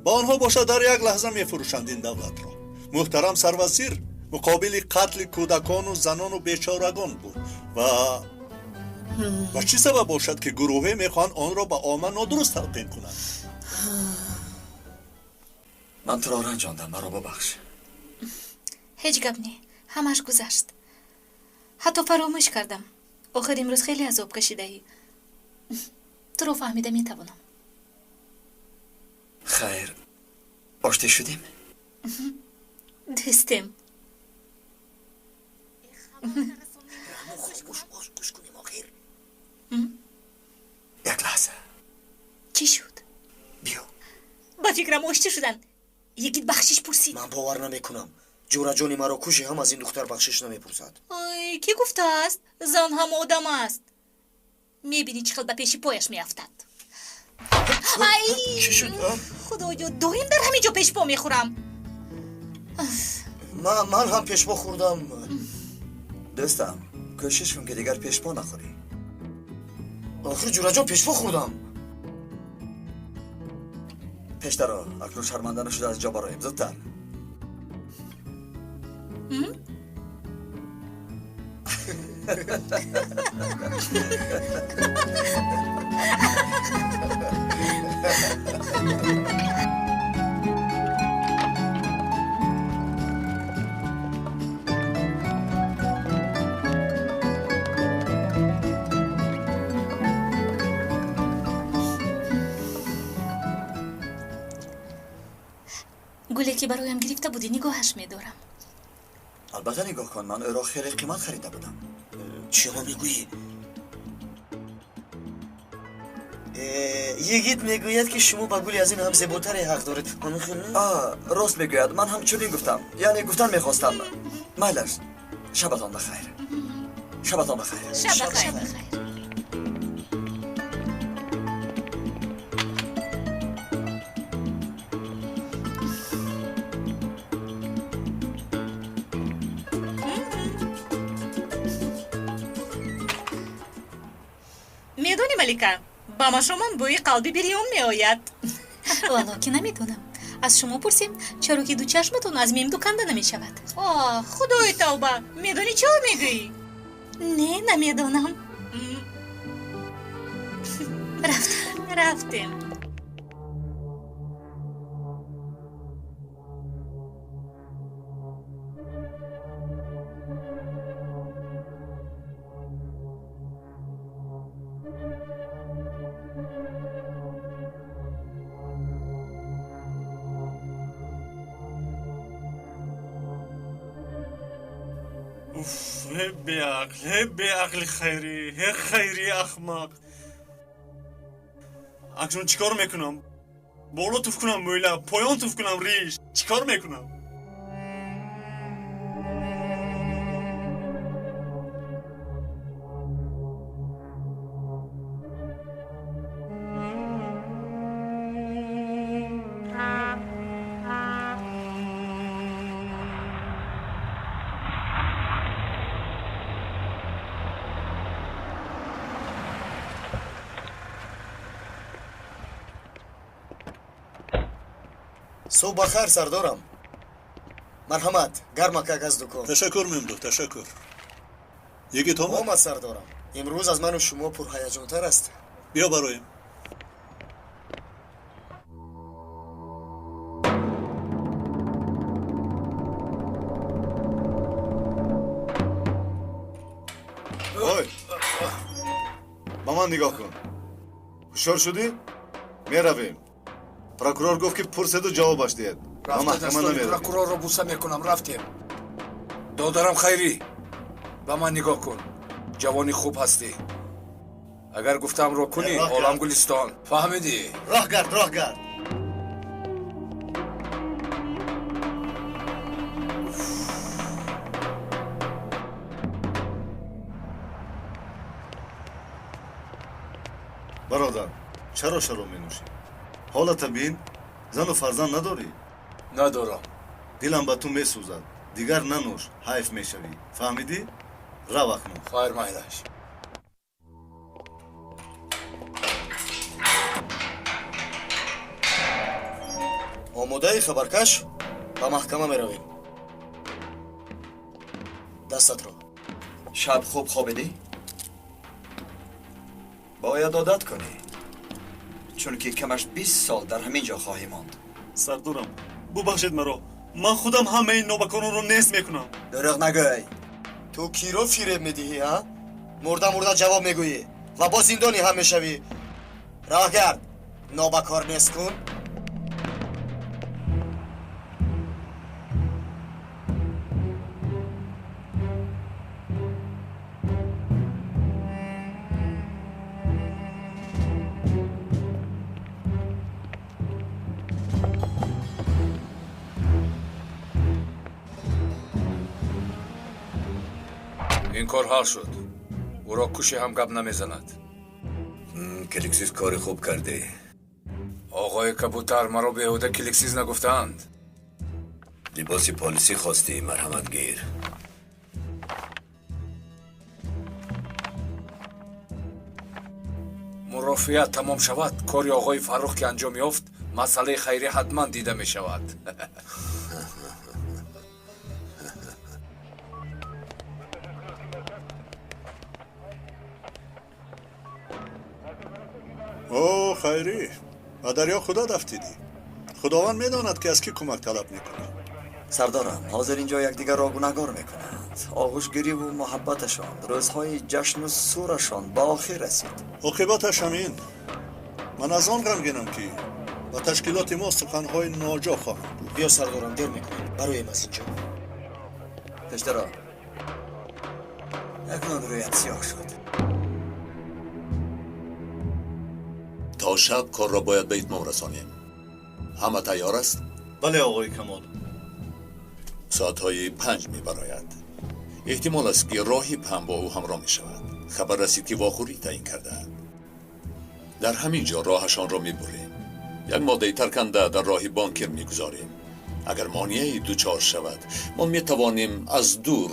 Ба онҳо бошад, дар як лаҳза мефурӯшанд ин давлатро. Муҳтарам сарвазир муқобили қатли кӯдакону занону бечорагон буд ва чӣ сабаб бошад, ки гурӯҳе мехоҳанд онро ба омма нодуруст талқин кунанд? Ман туро ранҷондам, маро бубахш. Ҳеҷ гап не, ҳамаш гузашт. Ҳатто фаромӯш кардам. Охир имрӯз хеле азоб кашидаӣ. Туро фаҳмида метавонам. Хайр, оштӣ шудем? Дӯстем. Гӯш кунем охир. Як лаҳза. Чӣ шуд? Биё. Ба фикрам оштӣ шуданд. Йигит бахшиш пурсид. Ман бовар намекунам. Ҷӯраҷони маро куши ҳам аз ин духтар бахшиш намепурсад. Ай, кӣ гуфтааст? Зан ҳам одам аст. Мебинӣ, чӣ хел ба пеши пояш меафтад. Ай, чӣ шуд? Худоё, доим дар ҳамин ҷо пешпо мехӯрам. Ман ҳам пешпо хӯрдам. Дӯстам, кӯшиш кун, ки дигар пешпо нахӯрӣ. Охир ҷӯраҷон, пешпо хӯрдам. Пештаро, акнун шарманда нашуда аз ҷо бароем, зудтар. Гуле ки бароям гирифта будӣ, нигоҳаш медорам. Албатта нигоҳ кун, ман ӯро хеле қимат харида будам. Чиро мегӯӣ? Йигит мегӯяд, ки шумо ба гули аз ин ҳам зеботаре ҳақ доред. Рост мегӯяд, ман ҳам чунин гуфтам. Яъне гуфтан мехостам. Майлаш, шабатон бахайр. Шабатон бахайр. Шаб бахайр. Медонӣ, Малика, ба машомон бӯи қалби бирён меояд. Валло ки намедонам. Аз шумо пурсем, чаро ки ду чашматон аз мимду канда намешавад? Оҳ, худои тавба, медонӣ чо мегӯӣ? Не, намедонам. Рафтем. Рафтем. Беақл, ҳе беақли Хайрӣ, ҳе Хайрии ахмақ. Акнун чӣ кор мекунам? Боло туф кунам мӯйла, поён туф кунам риш. Чӣ кор мекунам? Субҳ бахайр, сардорам. Марҳамат, гармакак аз дукон. Ташаккур, Мемдуҳ, ташаккур. Йигит омад? Омад, сардорам. Имрӯз аз ману шумо пурҳаяҷонтар аст. Биё бароем. Ой, ба ман нигоҳ кун. Ҳушёр шудӣ? Меравем. Прокурор гуфт, ки пурседу ҷавобаш диҳед. Ба маҳкама намеравем. Прокурорро буса мекунам, рафтем. Додарам Хайрӣ, ба ман нигоҳ кун. Ҷавони хуб ҳастӣ. Агар гуфтаамро кунӣ, олам гулистон. Фаҳмидӣ? Роҳ гард, роҳ гард. Бародар, чаро шароб менӯшӣ? Ҳолата бин, зану фарзанд надорӣ? Надорам. Дилам ба ту месӯзад. Дигар нанӯш, ҳайф мешавӣ. Фаҳмидӣ? Рав акнун. Хайр, майлаш. Омодаи, хабаркаш? Ба маҳкама меравем. Дастатро. Шаб хуб хобидӣ? Бояд одат кунӣ, чунки камаш 20 сол дар ҳамин ҷо хоҳӣ монд. Сардорам, бубахшед маро. Ман худам ҳамаи нобакоронро нест мекунам. Дурӯғ нагӯй. Ту киро фиреб медиҳӣ, ҳа? Мурда мурда ҷавоб мегӯӣ ва боз зиндонӣ ҳам мешавӣ. Роҳ гард, нобакор нест кун. Ин кор ҳал шуд. Ӯро куши ҳам гап намезанад. Келиксиз кори хуб кардӣ. Оғои кабутар, маро беҳуда келиксиз нагуфтаанд. Либоси полисӣ хостӣ, марҳамат гир. Мурофиа тамом шавад, кори оғои Фаррух ки анҷом ёфт, масъалаи хайрӣ ҳатман дида мешавад. О, Хайрӣ, ба дарё худат афтидӣ. Худованд медонад, ки аз кӣ кӯмак талаб мекунӣ. Сардорам, ҳозир инҷо якдигарро гунаҳгор мекунанд. Оғӯшгириву муҳаббаташон, рӯзҳои ҷашну сурашон ба охир расид. Оқибаташ ҳамин. Ман аз он ғамгинам, ки ба ташкилоти мо суханҳои ноҷо хоҳанд гуфт. Биё, сардорам, дер мекунем. Бароем аз инҷо. Пештаро, акнун рӯят сиёҳ шуд. То шаб корро бояд ба итмом расонем. Ҳама тайёр аст? Бале, оғои Камол. Соатҳои 5 мебарояд. Эҳтимол аст, ки роҳиб ҳам бо ӯ ҳамроҳ мешавад. Хабар расид, ки вохӯрӣ таъин кардаанд. Дар ҳамин ҷо роҳашонро мебурем. Як моддаи тарканда дар роҳи бонкир мегузорем. Агар монеаи дучор шавад, мо метавонем аз дур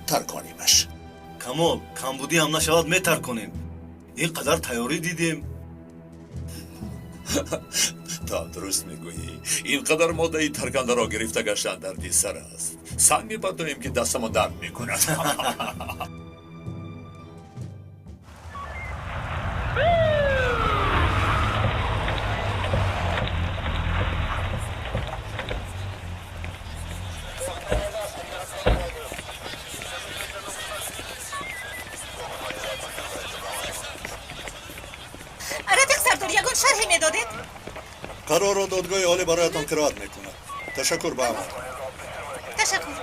тарконимаш. Камол, камбудӣ ҳам нашавад, метарконем. Ин қадар тайёрӣ дидем. Ту ҳам дуруст мегӯӣ. Ин қадар моддаи таркандаро гирифта гаштан дарди сар аст. Санг мебардоем, ки дастамон дард мекунад. Рафиқ сардор, ягон шарҳе медодед? Қарорро додгоҳи олӣ бароятон қироат мекунад. Ташаккур ба ҳама. Ташаккур.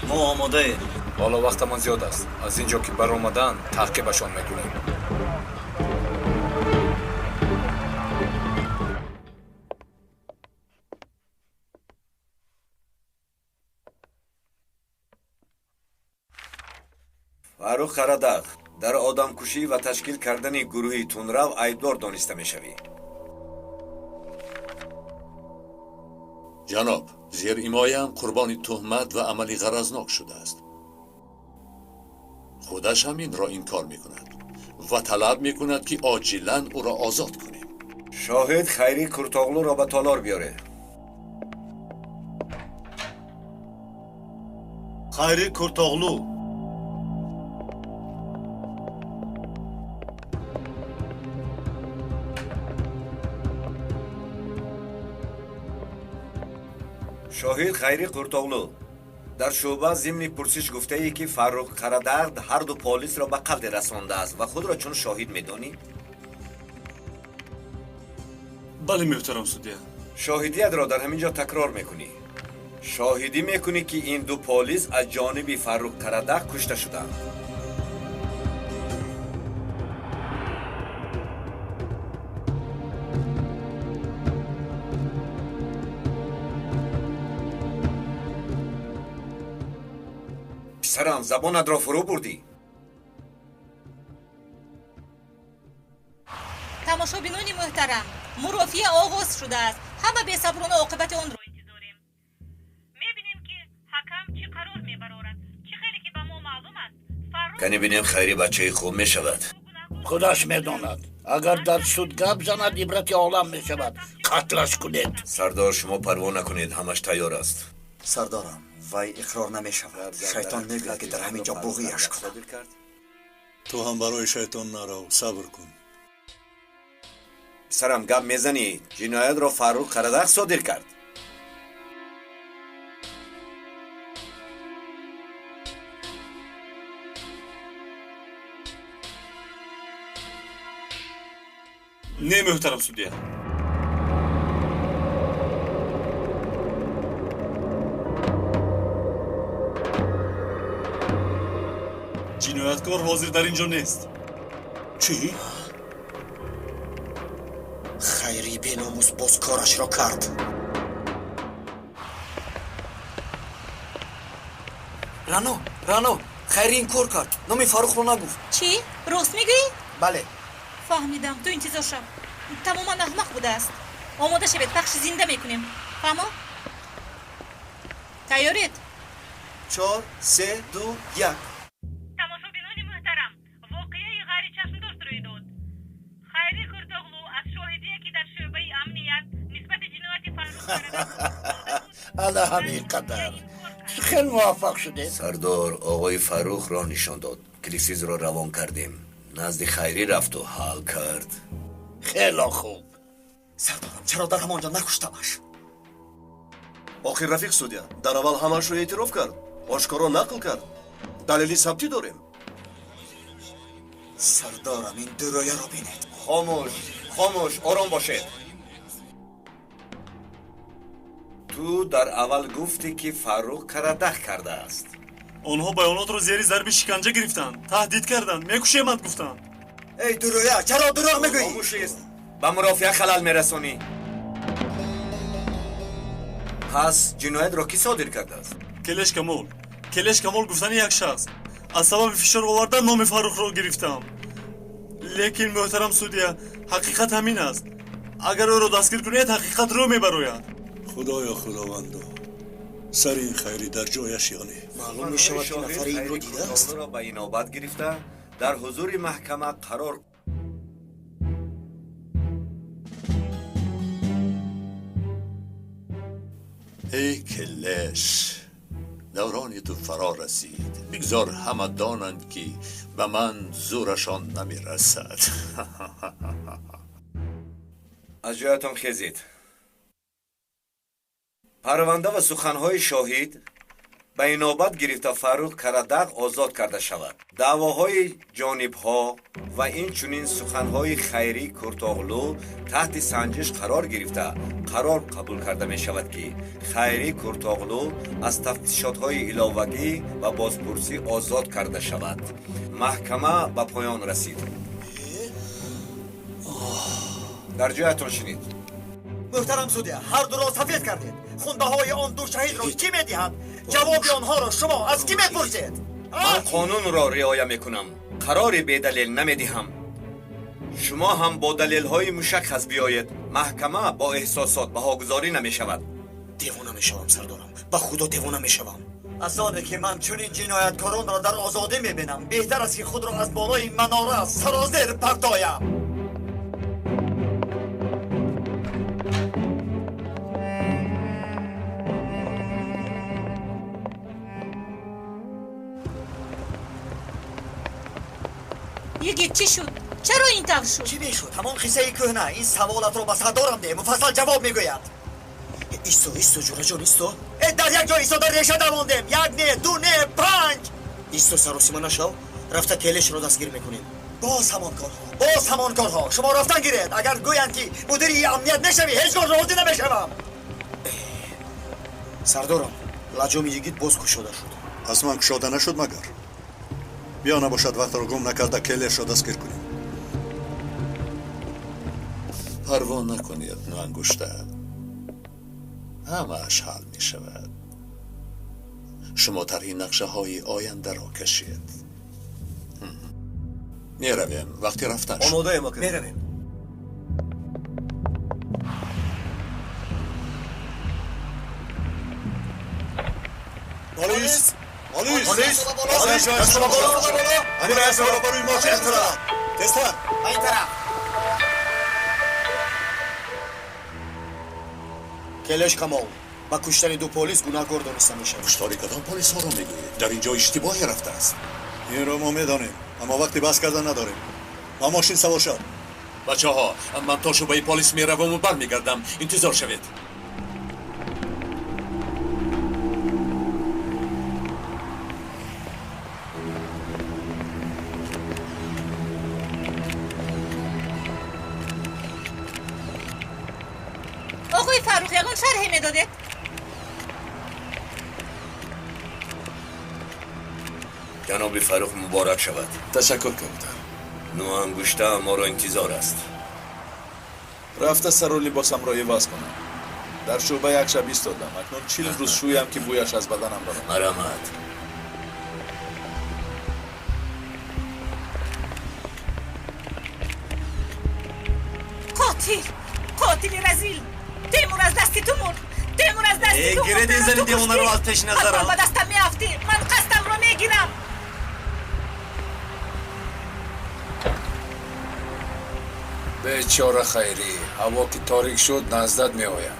Мо омодаем. Ҳоло вақтамон зиёд аст. Аз ин ҷо ки баромадан, таъқибашон мекунем. Фаррух Қарадаг, дар одамкушӣ ва ташкил кардани гурӯҳи тундрав айбдор дониста мешавӣ. Ҷаноб, зерҳимояам қурбони туҳмат ва амали ғаразнок шудааст. Худаш ҳам инро инкор мекунад ва талаб мекунад, ки оҷилан ӯро озод кунем. Шоҳид Хайрӣ Куртоғлуро ба толор биёре. Хайрӣ Куртоғлу. Шоҳид Хайрӣ Қуртоғлу, дар шӯъба зимни пурсиш гуфтаӣ, ки Фаррух Қарадард ҳар ду полисро ба қатл расондааст ва худро чун шоҳид медонӣ? Бале, муҳтарам судья. Шоҳидиятро дар ҳамин ҷо такрор мекунӣ. Шоҳидӣ мекунӣ, ки ин ду полис аз ҷониби Фаррух Қарадаг кушта шуданд. Писарам, забонатро фурӯ бурдӣ. Тамошобинони муҳтарам, мурофиа оғоз шудааст. Ҳама бесаброна оқибати онро интизорем. Мебинем, ки ҳакам чӣ қарор мебарорад. Чӣ хеле ки ба мо маълум аст, Фаррух Кани бинем, Хайри бачаи хуб мешавад. Худаш медонад. Агар дар суд гап занад, ибрати олам мешавад. Қатлаш кунед. Сардор, шумо парво накунед, ҳамаш тайёр аст. Сардорам, вай иқрор намешавад. Шайтон мегӯяд, ки дар ҳамин ҷо буғияш кунам. Ту ҳам барои шайтон нарав, сабр кун. Писарам, гап мезанӣ. Ҷиноятро Фаррух Қарадаг содир кард. Не, муҳтарам судья. Ҷинояткор ҳозир дар ин ҷо нест. Чӣ? Хайри беномус боз корашро кард. Рано, Рано, Хайри ин кор кард. Номи Фаррухро нагуфт. Чӣ? Рост мегӯӣ? Бале. Фаҳмидам, ту интизор шав. Тамоман аҳмақ будааст. Омода шавед, пахши зинда мекунем. Фаҳмо? Тайёред? 4, 3, 2, 1. Тамошобинони муҳтарам, воқеаи ғайричашмдошт рӯй дод. Хайри Куртоғлу аз шоҳидие, ки дар шӯъбаи амният нисбати ҷинояти Фаррух Ана ҳамин қадар. Хеле муваффақ шудед. Сардор оғои Фаррухро нишон дод. Клисизро равон кардем. Назди Хайрӣ рафту ҳал кард. Хеле хуб. Сардорам, чаро дар ҳамон ҷо накуштамаш? Охир рафиқ судья дар аввал ҳамаашро эътироф кард, ошкоро нақл кард. Далели сабтӣ дорем. Сардорам, ин дурӯяро бинед. Хомӯш, хомӯш, ором бошед. Ту дар аввал гуфтӣ, ки Фаррух Карадах кардааст. Онҳо баёнотро зери зарби шиканҷа гирифтанд, таҳдид карданд, мекушемад гуфтанд. Эй дурӯя, чаро дурӯғ мегӯӣ? Хомӯшист, ба мурофиа халал мерасонӣ. Пас ҷиноятро кӣ содир кардааст? Келеш Камол. Келеш Камол гуфтани як шахс. Аз сабаби фишор овардан номи Фаррухро гирифтам. Лекин муҳтарам судья, ҳақиқат ҳамин аст. Агар ӯро дастгир кунед, ҳақиқат рӯ мебарояд. Худоё, худовандо, сари ин хайрӣ дар ҷояш ё не? Маълум мешавад, ки нафаре инро дидааст. Ро ба инобат гирифта, дар ҳузури маҳкама қарор Эй Келеш, даврони ту фаро расид. Бигзор ҳама донанд, ки ба ман зӯрашон намерасад. Аз ҷоятон хезед. Парванда ва суханҳои шоҳид ба инобат гирифта, Фаррух Карадағ озод карда шавад. Даъвоҳои ҷонибҳо ва инчунин суханҳои Хайрӣ Куртоғлу таҳти санҷиш қарор гирифта, қарор қабул карда мешавад, ки Хайрӣ Куртоғлу аз тафтишотҳои иловагӣ ва бозпурсӣ озод карда шавад. Маҳкама ба поён расид. Дар ҷоятон шинед. Муҳтарам судья, ҳар дуро сафед кардед. Хунбаҳои он ду шаҳидро кӣ медиҳад? Ҷавоби онҳоро шумо аз кӣ мепурсед? Ман қонунро риоя мекунам, қарори бедалел намедиҳам. Шумо ҳам бо далелҳои мушаххас биёед. Маҳкама бо эҳсосот баҳогузорӣ намешавад. Девона мешавам, сардорам, ба худо девона мешавам. Аз оне ки ман чунин ҷинояткоронро дар озодӣ мебинам, беҳтар аст, ки худро аз болои манора сарозер партоям. Йигит, чӣ шуд? Чаро ин тавр шуд? Чӣ мешуд? Ҳамон қиссаи кӯҳна. Ин саволатро ба сардорам деҳ, муфассал ҷавоб мегӯяд. Исто, исто, ҷураҷон, исто. Э, дар як ҷо истода реша давондем. Як не, ду не, панҷ. Исто, саросима нашав. Рафта Келешро дастгир мекунем. Боз ҳамон корҳо, боз ҳамон корҳо. Шумо рафтан гиред. Агар гӯянд, ки мудири амният мешавӣ, ҳеҷ гоҳ розӣ намешавам. Сардорам, лаҷоми йигит боз кушода шуд. Аз ман кушода нашуд магар? Биё, набошад, вақтро гум накарда Келешро дастгир кунем. Парво накунед, ангушта, ҳамааш ҳал мешавад. Шумо тарҳи нақшаҳои ояндаро кашед. Меравем, вақти рафтан шуд. Омодаем, ака. Меравем. Полис! Полис! Полис! Полис! Ҳамин мошин тезтар! Ба ин тараф. Келеш Камол ба куштани ду полис гунаҳкор дониста мешавад. Куштори кадом полисҳоро мегӯед? Дар ин ҷо иштибоҳе рафтааст. Инро мо медонем, аммо вақти баҳс кардан надорем. Ба мошин савор шав. Бачаҳо, ман то шӯъбаи полис мераваму бармегардам. Интизор шавед. Оғои Фаррух, ягон шарҳе медодед? Ҷаноби Фаррух, муборак шавад. Ташаккур, кабутар. Ну ангушта моро интизор аст. Рафта сару либосамро иваз кунам. Дар шӯъба як шаб истодам. Акнун 40 рӯз шӯям, ки бӯяш аз баданам баромад. Марамат. Қотил, қотили разил! Темур аз дасти ту мурд! Темур аз дасти ту мурд! Гиред ин зани девонаро аз пеши назарам. Ҳатто ба дастам меафтӣ, ман қасдамро мегирам. Бечора Хайрӣ, ҳаво ки торик шуд, наздат меоям.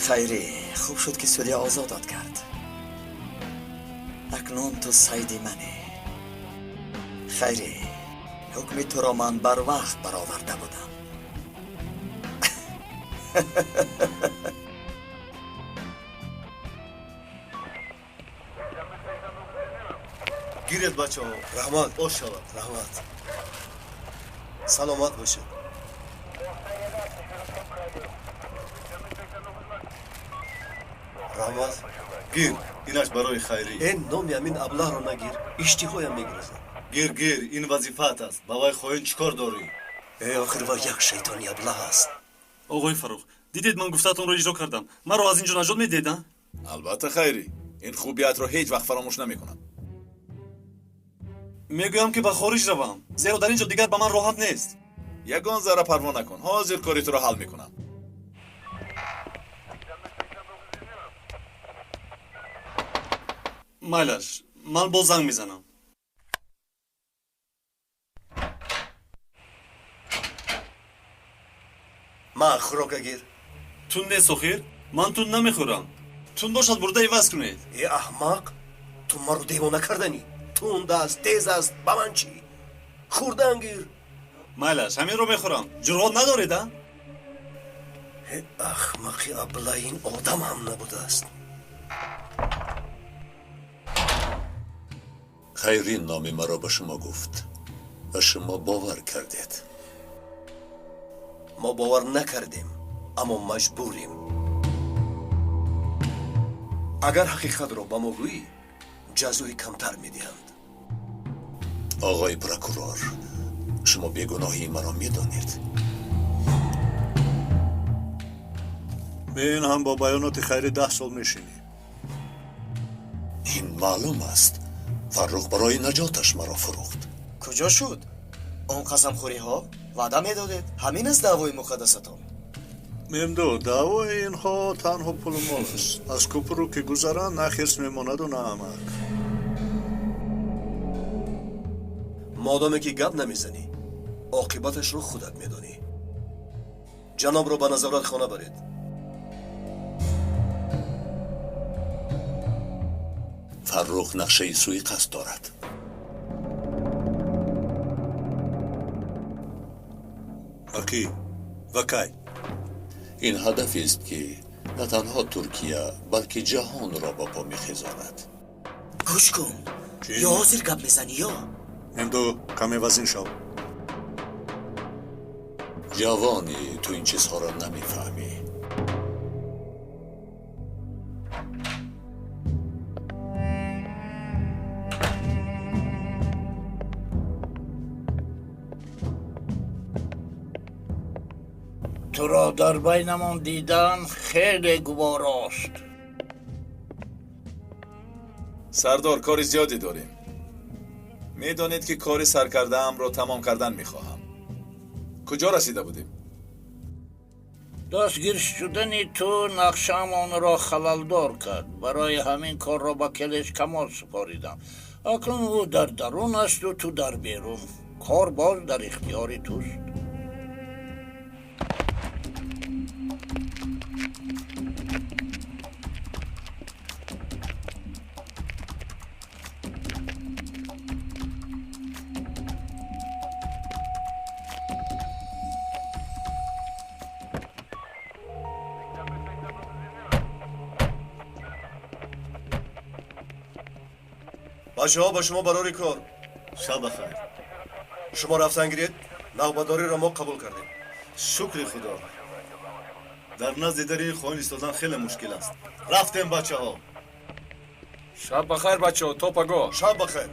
Хайрӣ, хуб шуд ки судья озодат кард. Акнун ту сайди манӣ. Хайрӣ, ҳукми туро ман барвақт бароварда будам. Гиред бачаҳо. Раҳмат, ош шавад. Раҳмат. Саломат бошед. Раҳмат. Гир, инаш барои Хайрӣ. Э, номи ҳамин аблаҳро нагир, иштиҳоям мегирезад. Гир, гир, ин вазифаат аст. Ба вай хоин чӣ кор дорӣ? Э, охир вай як шайтони аблаҳ аст. Оғои Фаррух, дидед ман гуфтаатонро иҷро кардам. Маро аз ин ҷо наҷот медиҳед, а? Албатта, Хайрӣ. Ин хубиятро ҳеҷ вақт фаромӯш намекунам. Мегӯям ки ба хориҷ равам, зеро дар ин ҷо дигар ба ман роҳат нест. Ягон зарра парво накун, ҳозир кори туро ҳал мекунам. Майлаш, ман боз занг мезанам. Ма хӯрока гир. Тун нест охир, ман тун намехӯрам. Тун бошад бурда иваз кунед. Э, аҳмақ, ту маро девона карданӣ. Тунд аст, тез аст, ба ман чӣ? Хӯрдан гир. Майлаш, ҳаминро мехӯрам. Ҷуръат надоред, а? Э, ахмақи абла, ин одам ҳам набудааст. Хайрӣ номи маро ба шумо гуфт ва шумо бовар кардед. Мо бовар накардем, аммо маҷбурем. Агар ҳақиқатро ба мо гӯӣ, ҷазои камтар медиҳанд. Оғои прокурор, шумо бегуноҳии маро медонед. Ин ҳам бо баёноти Хайрӣ 10 сол мешинӣ. Ин маълум аст. Фаррух барои наҷоташ маро фурӯхт. Куҷо шуд? Он қасамхӯриҳо? Ваъда медодед? Ҳамин аст даъвои муқаддасатон. Мемду, даъвои инҳо танҳо пулу мол аст. Аз кӯпру ки гузаранд, на хирс мемонаду на амак. Модоме ки гап намезанӣ, оқибаташро худат медонӣ. Ҷанобро ба назоратхона баред. Фаррух нақшаи суиқасд дорад. Ба кӣ ва кай? Ин ҳадафест ки на танҳо Туркия, балки ҷаҳонро ба по мехезонад. Гӯш кун, ё ҳозир гап мезанӣ, ё? Мемду, каме вазин шав. Ҷавонӣ, ту ин чизҳоро намефаҳмӣ. Туро дар байнамон дидан хеле гуворост. Сардор, кори зиёде дорем. Медонед ки кори саркардаамро тамом кардан мехоҳам. Куҷо расида будем? Дастгир шудани ту нақшаамонро халалдор кард. Барои ҳамин корро ба Келеш Камол супоридам. Акнун ӯ дар дарун асту ту дар берун. Кор боз дар ихтиёри туст. Бачаҳо, ба шумо барори кор. Шаб бахайр. Шумо рафтан гиред, навбатдориро мо қабул кардем. Шукри Худо. Дар назди дари ин хоин истодан хеле мушкил аст. Рафтем, бачаҳо. Шаб бахайр, бачаҳо, то пагоҳ. Шаб бахайр.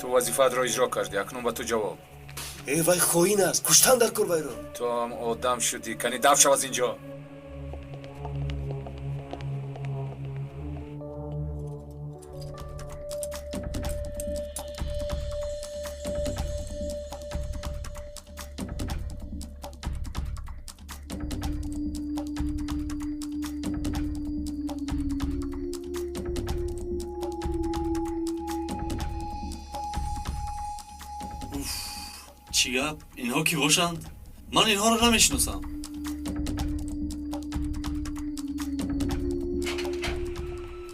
Ту вазифаатро иҷро кардӣ, акнун ба ту ҷавоб. Э, вай хоин аст, куштан дар кор вайро. Ту ҳам одам шудӣ, кани даф шав аз ин ҷо. Чӣ гап? Инҳо кӣ бошанд? Ман инҳоро намешиносам.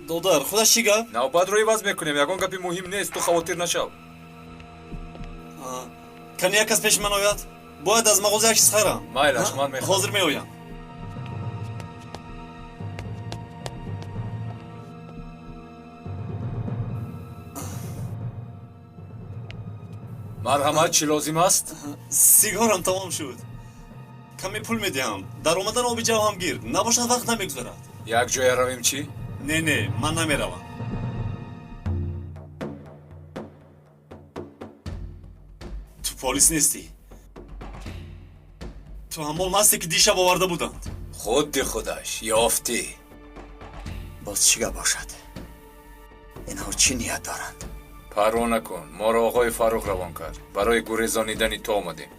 Додар, худаш чӣ гап? Навбатро иваз мекунем, ягон гапи муҳим нест, ту хавотир нашав. Кани як кас пеши ман ояд? Бояд аз мағоза як чиз харам. Майлаш, ман мехоҳам. Ҳозир меоям. Марҳамат, чӣ лозим аст? Сигарам тамом шуд. Каме пул медиҳам. Дар омадан оби ҷав ҳам гир. Набошад, вақт намегузарад. Як ҷоя равем чӣ? Не, не, ман намеравам. Ту полис нестӣ. Ту ҳамон масте, ки дишаб оварда буданд. Худди худаш, ёфтӣ. Боз чӣ гап бошад? Инҳо чӣ ният доранд? Парво накун, моро оғои Фаррух равон кард. Барои гурезонидани ту омадем.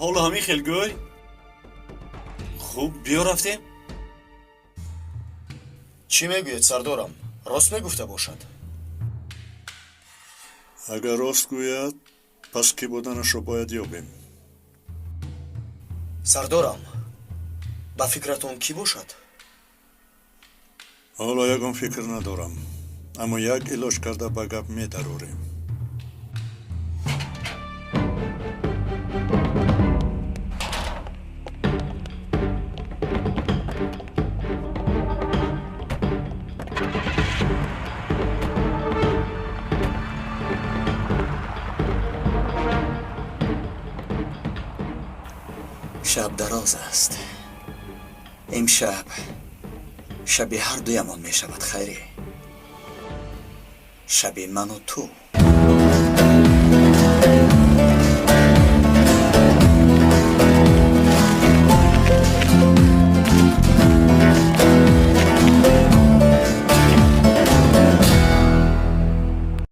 Ҳоло ҳамин хел гӯй. Хуб, биё рафтем. Чӣ мегӯед, сардорам? Рост мегуфта бошад? Агар рост гӯяд, пас кӣ буданашро бояд ёбем. Сардорам, ба фикратон кӣ бошад? Ҳоло ягон фикр надорам, аммо як илоҷ карда ба гап медарорем. Шаб дароз аст. Имшаб шаби ҳар дуямон мешавад, Хайрӣ. Шаби ману ту.